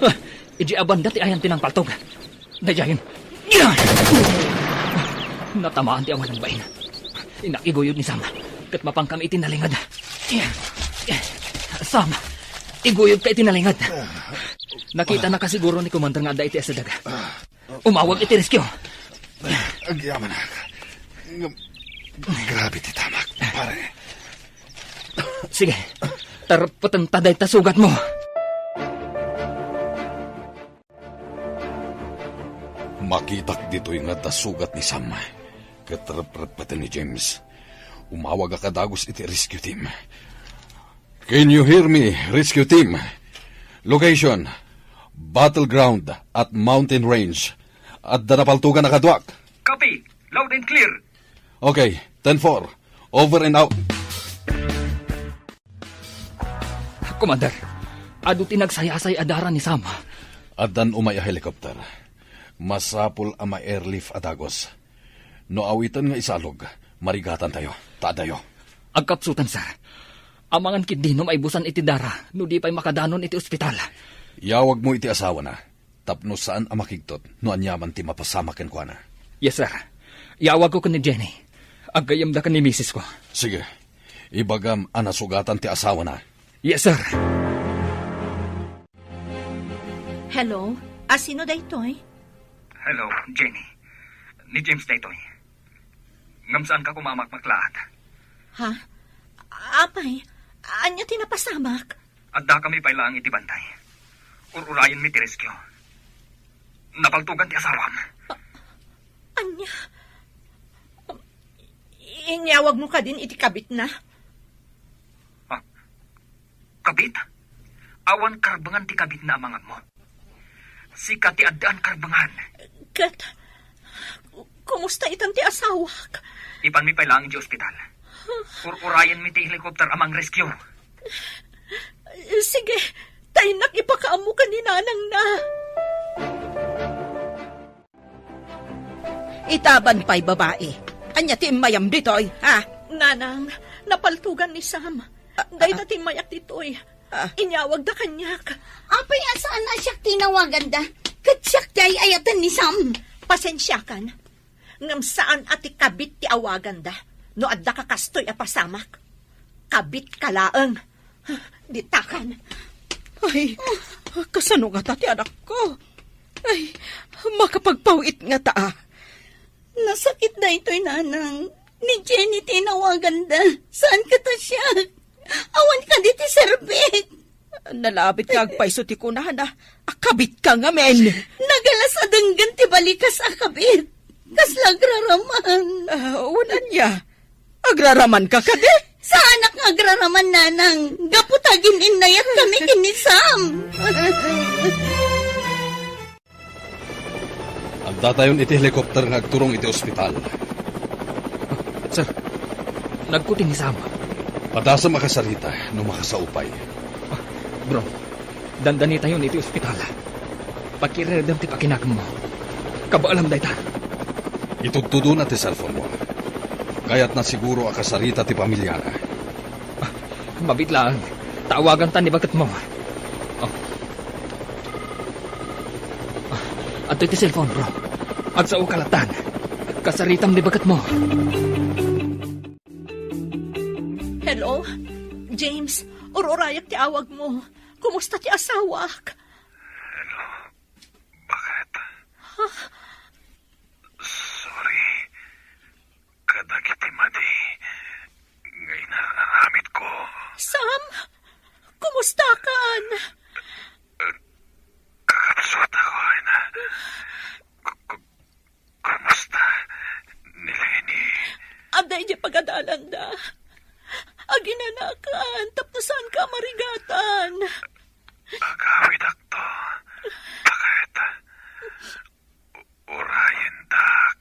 Ah, idi a banda ti ayan ti nangpaltog. Daydiayen. Natamaan ti awan nagbain. Innak iguyod ni Sam. Ket mapankami iti nalinged. Sam, iguyodka iti nalinged. Nakita na kasiguro ni Commander nga adda iti asideg. Umawag iti rescue. Agyamanak. Ngem, grabe ti tamak, pare. Sige, tarpeten ta dayta sugatmo. Makitak ditoy nga adda sugat ni Sam, ket reprepeten ni James. Umawagak a dagus iti rescue team. Can you hear me, rescue team? Location, battleground at mountain range. Adda napaltugan a kaduak. Copy. Loud and clear. Okay, ten four. Over and out. Commander, adu ti nagsayasay a dara ni Sam. Addan umay a helicopter. Masapul a ma-airlift a dagus. No awiten nga isalog, marigatantayo. Ta adayo. Agkapsutan, sir. Amangan ketdi no maibusan iti dara, no di pay makadanon iti ospital. Yawagmo iti asawana tapno saan a makigtot no aniaman ti mapasamak kenkuana. Yes, sir. Yawagko ken ni Jenny. Aggayyemda ken ni misis ko. Sige. Ibagam a nasugatan ti asawana. Yes, sir. Hello? A sino daytoy? Hello, Jenny. Ni James daytoy. Ngem saanka koma a makmaklaat. Ha? Apay, ania ti napasamak? Addakami pay laeng iti bantay. Ur-urayenmi ti rescue. Napaltugan ti asawam. A-, ania? Inyawagmo kadin iti kabitna? Ah, kabit? Awan karbengan ti kabitna, amanganmo. Sika ti addaan karbengan. Ket, kumusta itan ti asawak? Ipanmi pay laeng idiay ospital. Ur-urayenmi ti helicopter a mang-rescue. Sige, ta innak ipakaammo ken ni nanangna. Itaban pay, babai. Ania ti immayam ditoy, ha? Nanang, napaltugan ni Sam. Ah, dayta timmayak ditoy. Ah. Inyawagda kaniak. Apay a saan a siak ti inawaganda? Ket siak ti ay-ayaten ni Sam. Pasensiakan. Ngem saan a ti kabit ti awaganda no adda ka kastoy a pasamak. Kabitka laeng. Ditakan. Ay, kasano ngata ti anakko? Ay, makapagpaw-it ngata, a. Nasakit daytoy, nanang. Ni Jenny ti inawaganda. Saan kata siak? Awan kadi ti serbik. Nalabit nga agpayso ti kunana. Akabit ka ngamin. Nagalas a denggen ti balikas a kabit. Kasla agraraman. Ah, wen ania? Agraraman ka kadi? Saanak nga agraraman, nanang. Gapu ta agin-innayat kami ken ni Sam. Addatayon iti helicopter nga agturong iti ospital. Sir, nagkuti ni Sam. Padasem a kasarita no makasao pay. Bro, dandanitayon iti ospital. Pakiredem ti pakinagemmo. Kabaelam dayta. Itudtudona ti cellphone-mo. Kayatna siguro a kasarita ti pamiliana. Ah, mabiit laeng. Tawaganta ni baketmo. Oh. Ah, adtoy ti cellphone, bro. Agsao ka lattan. Kasaritam ni baketmo. Hello? James, ur-urayak ti awagmo. Kumusta ti asawak? Hello? Bakit? Ha? Sorry. Kadagiti madi nga inararamidko. Sam? Kumustakan? Eh, kakabsat ako, Ina. Ku-, ku-, kumusta ni Lenny? Adda idiay pagadalanda. Aginanakan tapno saanka a marigatan. Agawidakto. Bakit? Urayendak.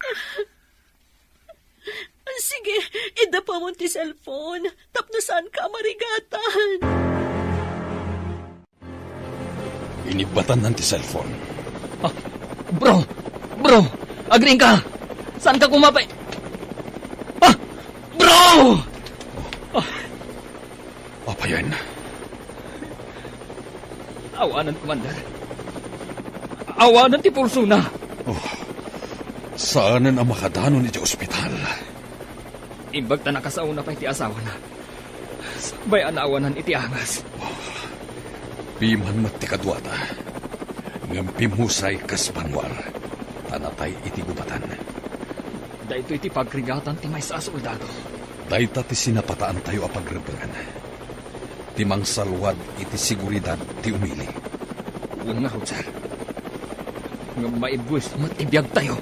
Sige, iddapawon ti cellphone tapno saanka a marigatan. Inibatannan ti cellphone. Ah, bro! Bro! Agriingka! Saanka koma pay? Ah! Bro! Ah! Apayen? Awanen, Commander. Awanen ti pulsona. Oh, saanen a makadanon iti ospital. Imbag ta nakasaona pay ti asawana. Sakbay a naawanan iti angas. Oh, piman met ti kaduata. Ngem pimmusay kas banwar. Ta natay iti gubatan. Daytoy ti pagrigatan ti maysa a soldado. Dayta ti sinapataantayo a pagrebbengan. Ti mangsalwad iti seguridad ti umili. Wen ngarud, sir. Ngem maibus met ti biagtayo.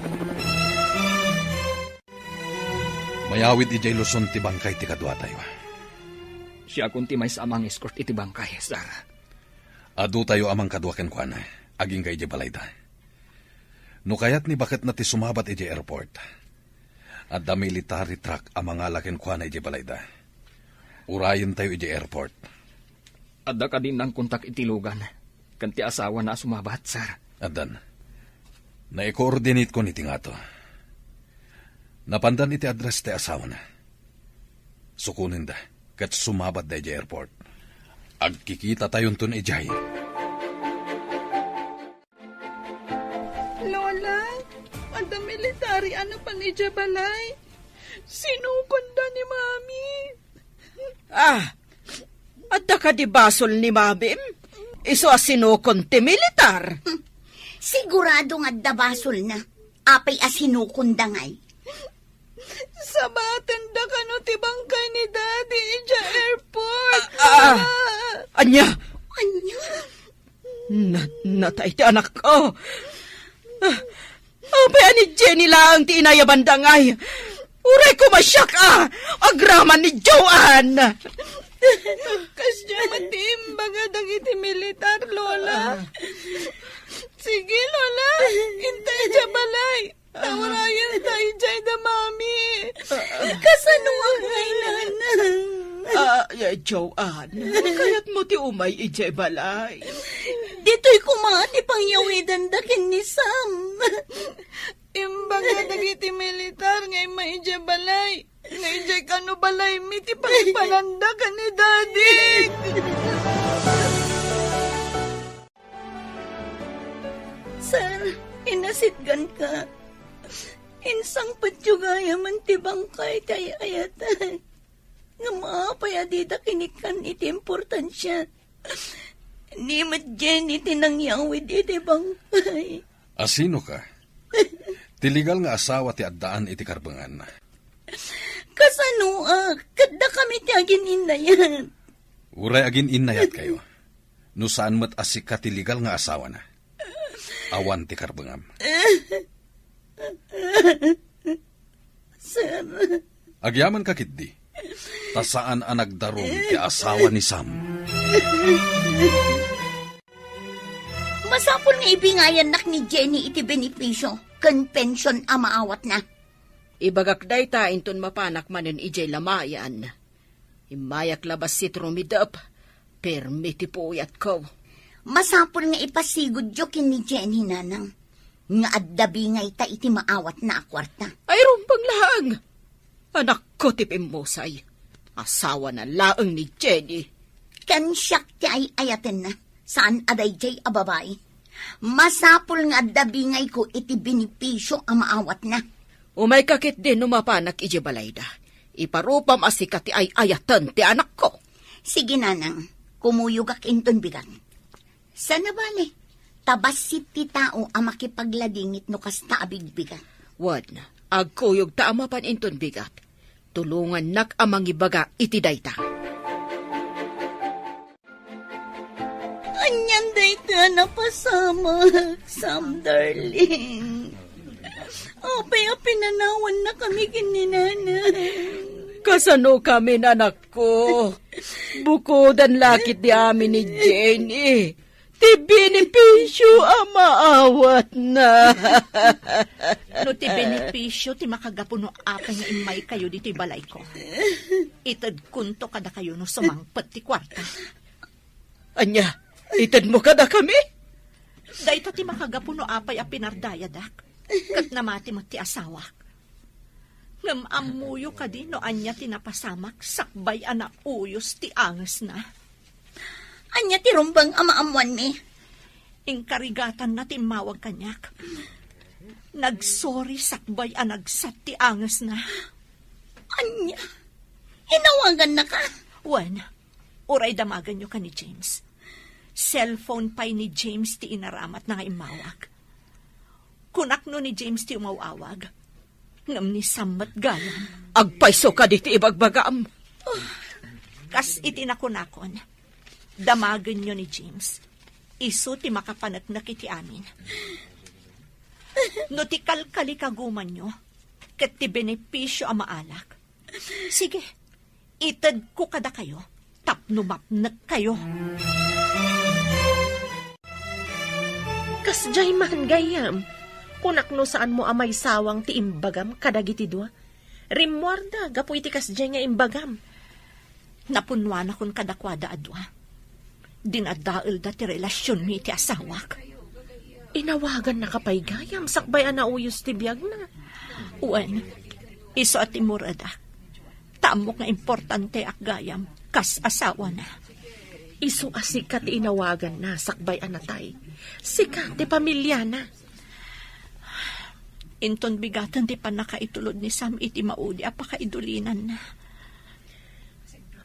Mayawid idiay Luzon ti bangkay ti kaduatayo. Siakon ti maysa a mang-escort iti bangkay, sir. Adutayo a mangkadua kenkuana, agingga idiay balayda. No kayat ni baketna ti sumabat idiay airport, adda military truck a mangala kenkuana idiay balayda. Urayentayo idiay airport. Adda kadi nangkontak iti lugan ken ti asawana a sumabat, sir? Addan. Naikoordinatekon iti ngato. Napandan iti address ti asawana. Sukonenda ket sumabatda idiay airport. Agkikitatayonton idiay. Lola, adda military a napan idiay balay. Sinukonda ni Mami. Ah, adda kadi basol ni Mamim? Isu a sinukon ti militar. Hmm. Sigurado nga adda basolna. Apay a sinukonda ngay? Sabatenda kano ti bangkay ni Daddy idiay airport. Ah, ah. Ah. Ania? Ania? Na-, natay ti anakko. Ah, apay a ni Jenny laeng ti inayabanda ngay? Uray koma siak a agraman ni Joanne. Kasdiay met ti imbaga dagiti militar, Lola. Ah. Sige, Lola. Intay idiay balay. Tawarayenta idiay da Mami. Kasano nga kailangan? Ah, ya, Joanne, kayatmo ti umay idiay balay? Ditoy koma ti pangyawidanda ken ni Sam. Imbaga dagiti militar nga immay idiay balay. Idiay kano balaymi ti pangipananda ken ni Daddy. Sir, inasitgan ka. Insangpetyo gayamen ti bangkay ti ay-ayatan. Ngem apay a dida kinikkan iti importansia? Ni met Jenny ti nangyawid iti bangkay. Asino ka? Ti legal nga asawa ti addaan iti karbengan. Kasano a? Ket dakami ti agin-innayat. Uray agin-innayat kayo. No saan met a sika ti legal nga asawana. Awan ti karbengam. Sir. Agyaman ka ketdi. Ta saan a nagdarum ti asawa ni Sam. Masapul nga ibingayannak ni Jenny iti benepisio ken pension a maawatna. Ibagak dayta inton mapanak manen idiay lamayan. Immayak la bassit rumidep, permi ti puyatko. Masapul nga ipasigudyo ken ni Jenny, nanang, nga adda bingayta iti maawatna a kuarta. Ay, rumbeng laeng! Anakko ti pimmusay. Asawana laeng ni Jenny. Ken siak ti ay-ayatenna. Saan a daydiay a babai. Masapul nga adda bingayko iti benepisio a maawatna. Umayka ketdi no mapanak idiay balayda. Iparupam a sika ti ay-ayaten ti anakko. Sige, nanang, kumuyogak inton bigat. Saan a bale, ta bassit ti tao a makipagladingit no kasta a bigbigat. Wen, agkuyogta a mapan inton bigat. Tulongannak a mangibaga iti dayta. Anian dayta a napasamak, Sam darling? Apay a pinanawannakami ken ni Nanang? Kasanokami, anakko? Bukodan la ketdi amin ni Jenny ti benepisio a maawatna. No ti benepisio ti makagapu no apay nga immaykayo ditoy balayko, itedkonto kadakayo no sumangpet ti kuarta. Ania, itedmo kadakami? Dayta ti makagapu no apay a pinardayadak, ket namati met ti asawak. Ngem ammoyo kadi no ania ti napasamak sakbay a nauyos ti angesna? Ania ti rumbeng a maammoanmi? Inkarigatanna ti immawag kaniak. Nagsorry sakbay a nagsat ti angesna. Ania? Inawagannaka? Wen, uray damagenyo ken ni James. Cellphone pay ni James ti inaramatna nga immawag. Kunak no ni James ti umaw-awag, ngem ni Sam met gayam. Agpayso kadi ti ibagbagam. Kas iti nakunakon, damagenyo ni James. Isu ti makapaneknek iti amin. No ti kalkalikagumanyo ket ti benepisio a maalak, sige, itedko kadakayo tapno mapnekkayo. Kasdiay man, gayyem, kunak no saanmo a maisawang ti imbagam kadagiti dua. Rimmuarda gapu iti kasdiay nga imbagam. Napunnoanakon kadakuada a dua. Dinadaelda ti relasionmi iti asawak. Inawagannaka pay gayam sakbay a nauyos ti biagna? Wen, isu a timmuredak. Ta ammok nga importanteak gayam kas asawana. Isu a sika ti inawaganna sakbay a natay. Sika ti pamiliana. Inton bigaten ti pannakaitulod ni Sam iti maudi a pakaidulinanna.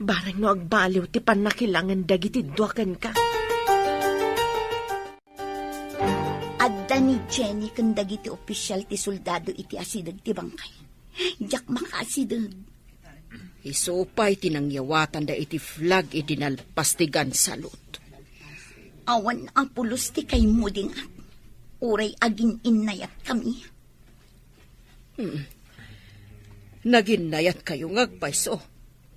Bareng no agbaliw ti pannakilangen dagiti dua kenka. Adda ni Jenny ken dagiti opisial ti soldado iti asideg ti bangkay. Diak makaasideg. Isu pay ti nangyawatanda iti flag idi nalpas ti gun salute. Awan a pulos ti kaimudingak. Uray agin-innayatkami. Hmm. Naginnayatkayo nga agpayso,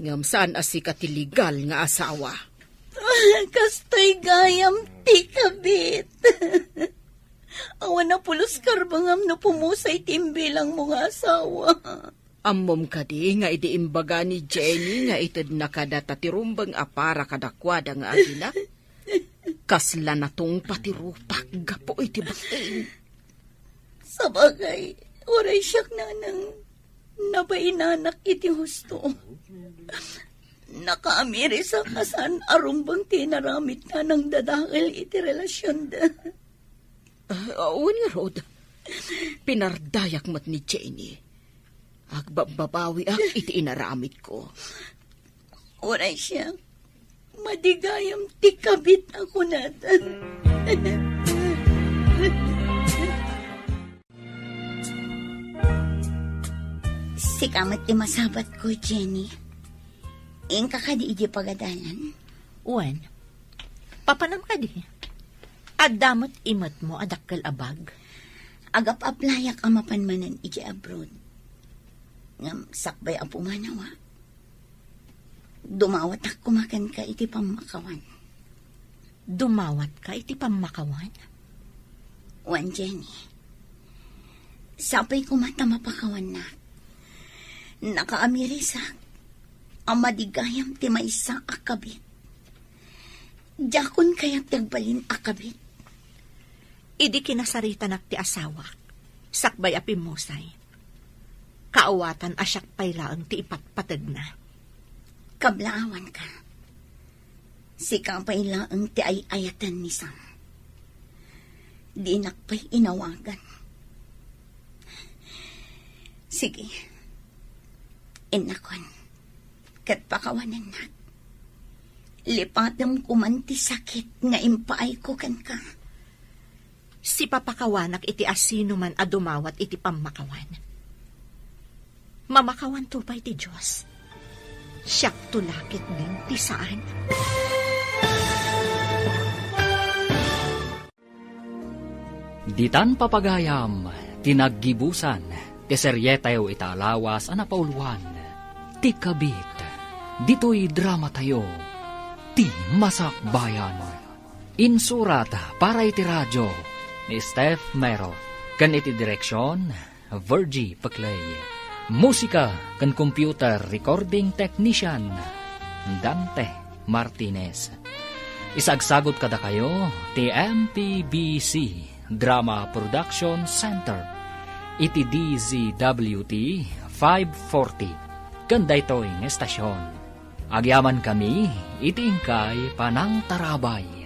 ngem saan a sika ti legal nga asawa. Kastoy gayam ti kabit. Awan a pulos karbengam no pumusay ti imbilangmo nga asawa. Ammom kadi nga idi imbaga ni Jenny nga itedna kadata ti rumbeng a para kadakuada nga agina, kasla natungpa ti rupak gapu iti bain? Sabagay, uray siak, nanang. Nabainanak iti husto. Nakaamirisak a saan a rumbeng ti inaramidna nangdadael iti relasionda. Ah, wen ngarud, pinardayak met ni Jenny. Agbabbabawiak iti inaramidko. Uray siak, madi gayam ti kabit a kunada. Sika met ti masabatko, Jenny. Inka kadi idiay pagadalan? Wen. Papanam kadi? Adda met imetmo a dakkel a bag? Agap-aplayak a mapan manen idiay abroad. Ngem sakbay a pumanawa, dumawatak koma kenka iti pammakawan. Dumawatka iti pammakawan? Wen, Jenny. Sapay koma ta mapakawannak. Nakaamirisak a madi gayam ti maysa a kabit. Diakon kayat ti agbalin a kabit. Idi kinasaritanak ti asawak, sakbay a pimmusay, kaawatan a siak pay laeng ti ipatpategna. Kablaawanka. Sika pay laeng ti ay-ayaten ni Sam. Dinak pay inawagan. Sige. Innakon. Ket pakawanennak. Lipatem koman ti sakit nga impaayko kenka. Sipapakawanak iti asinoman a dumawat iti pammakawan. Mamakawanto pay ti Dios. Siakto la ketdin ti saan. Ditan papagayam ti naggibusan ti serietew ita a lawas a napauluan, Ti Kabit. Ditoy dramatayo, Ti Masakbayan. Insurat para iti radio ni Steph Mero ken iti direksion, Virgie Peclay. Musika ken computer recording technician, Dante Martinez. Isagsagot kadakayo ti M P B C Drama Production Center iti D Z W T five forty ken daytoy nga estasion. Agyamankami iti inkay panangtarabay.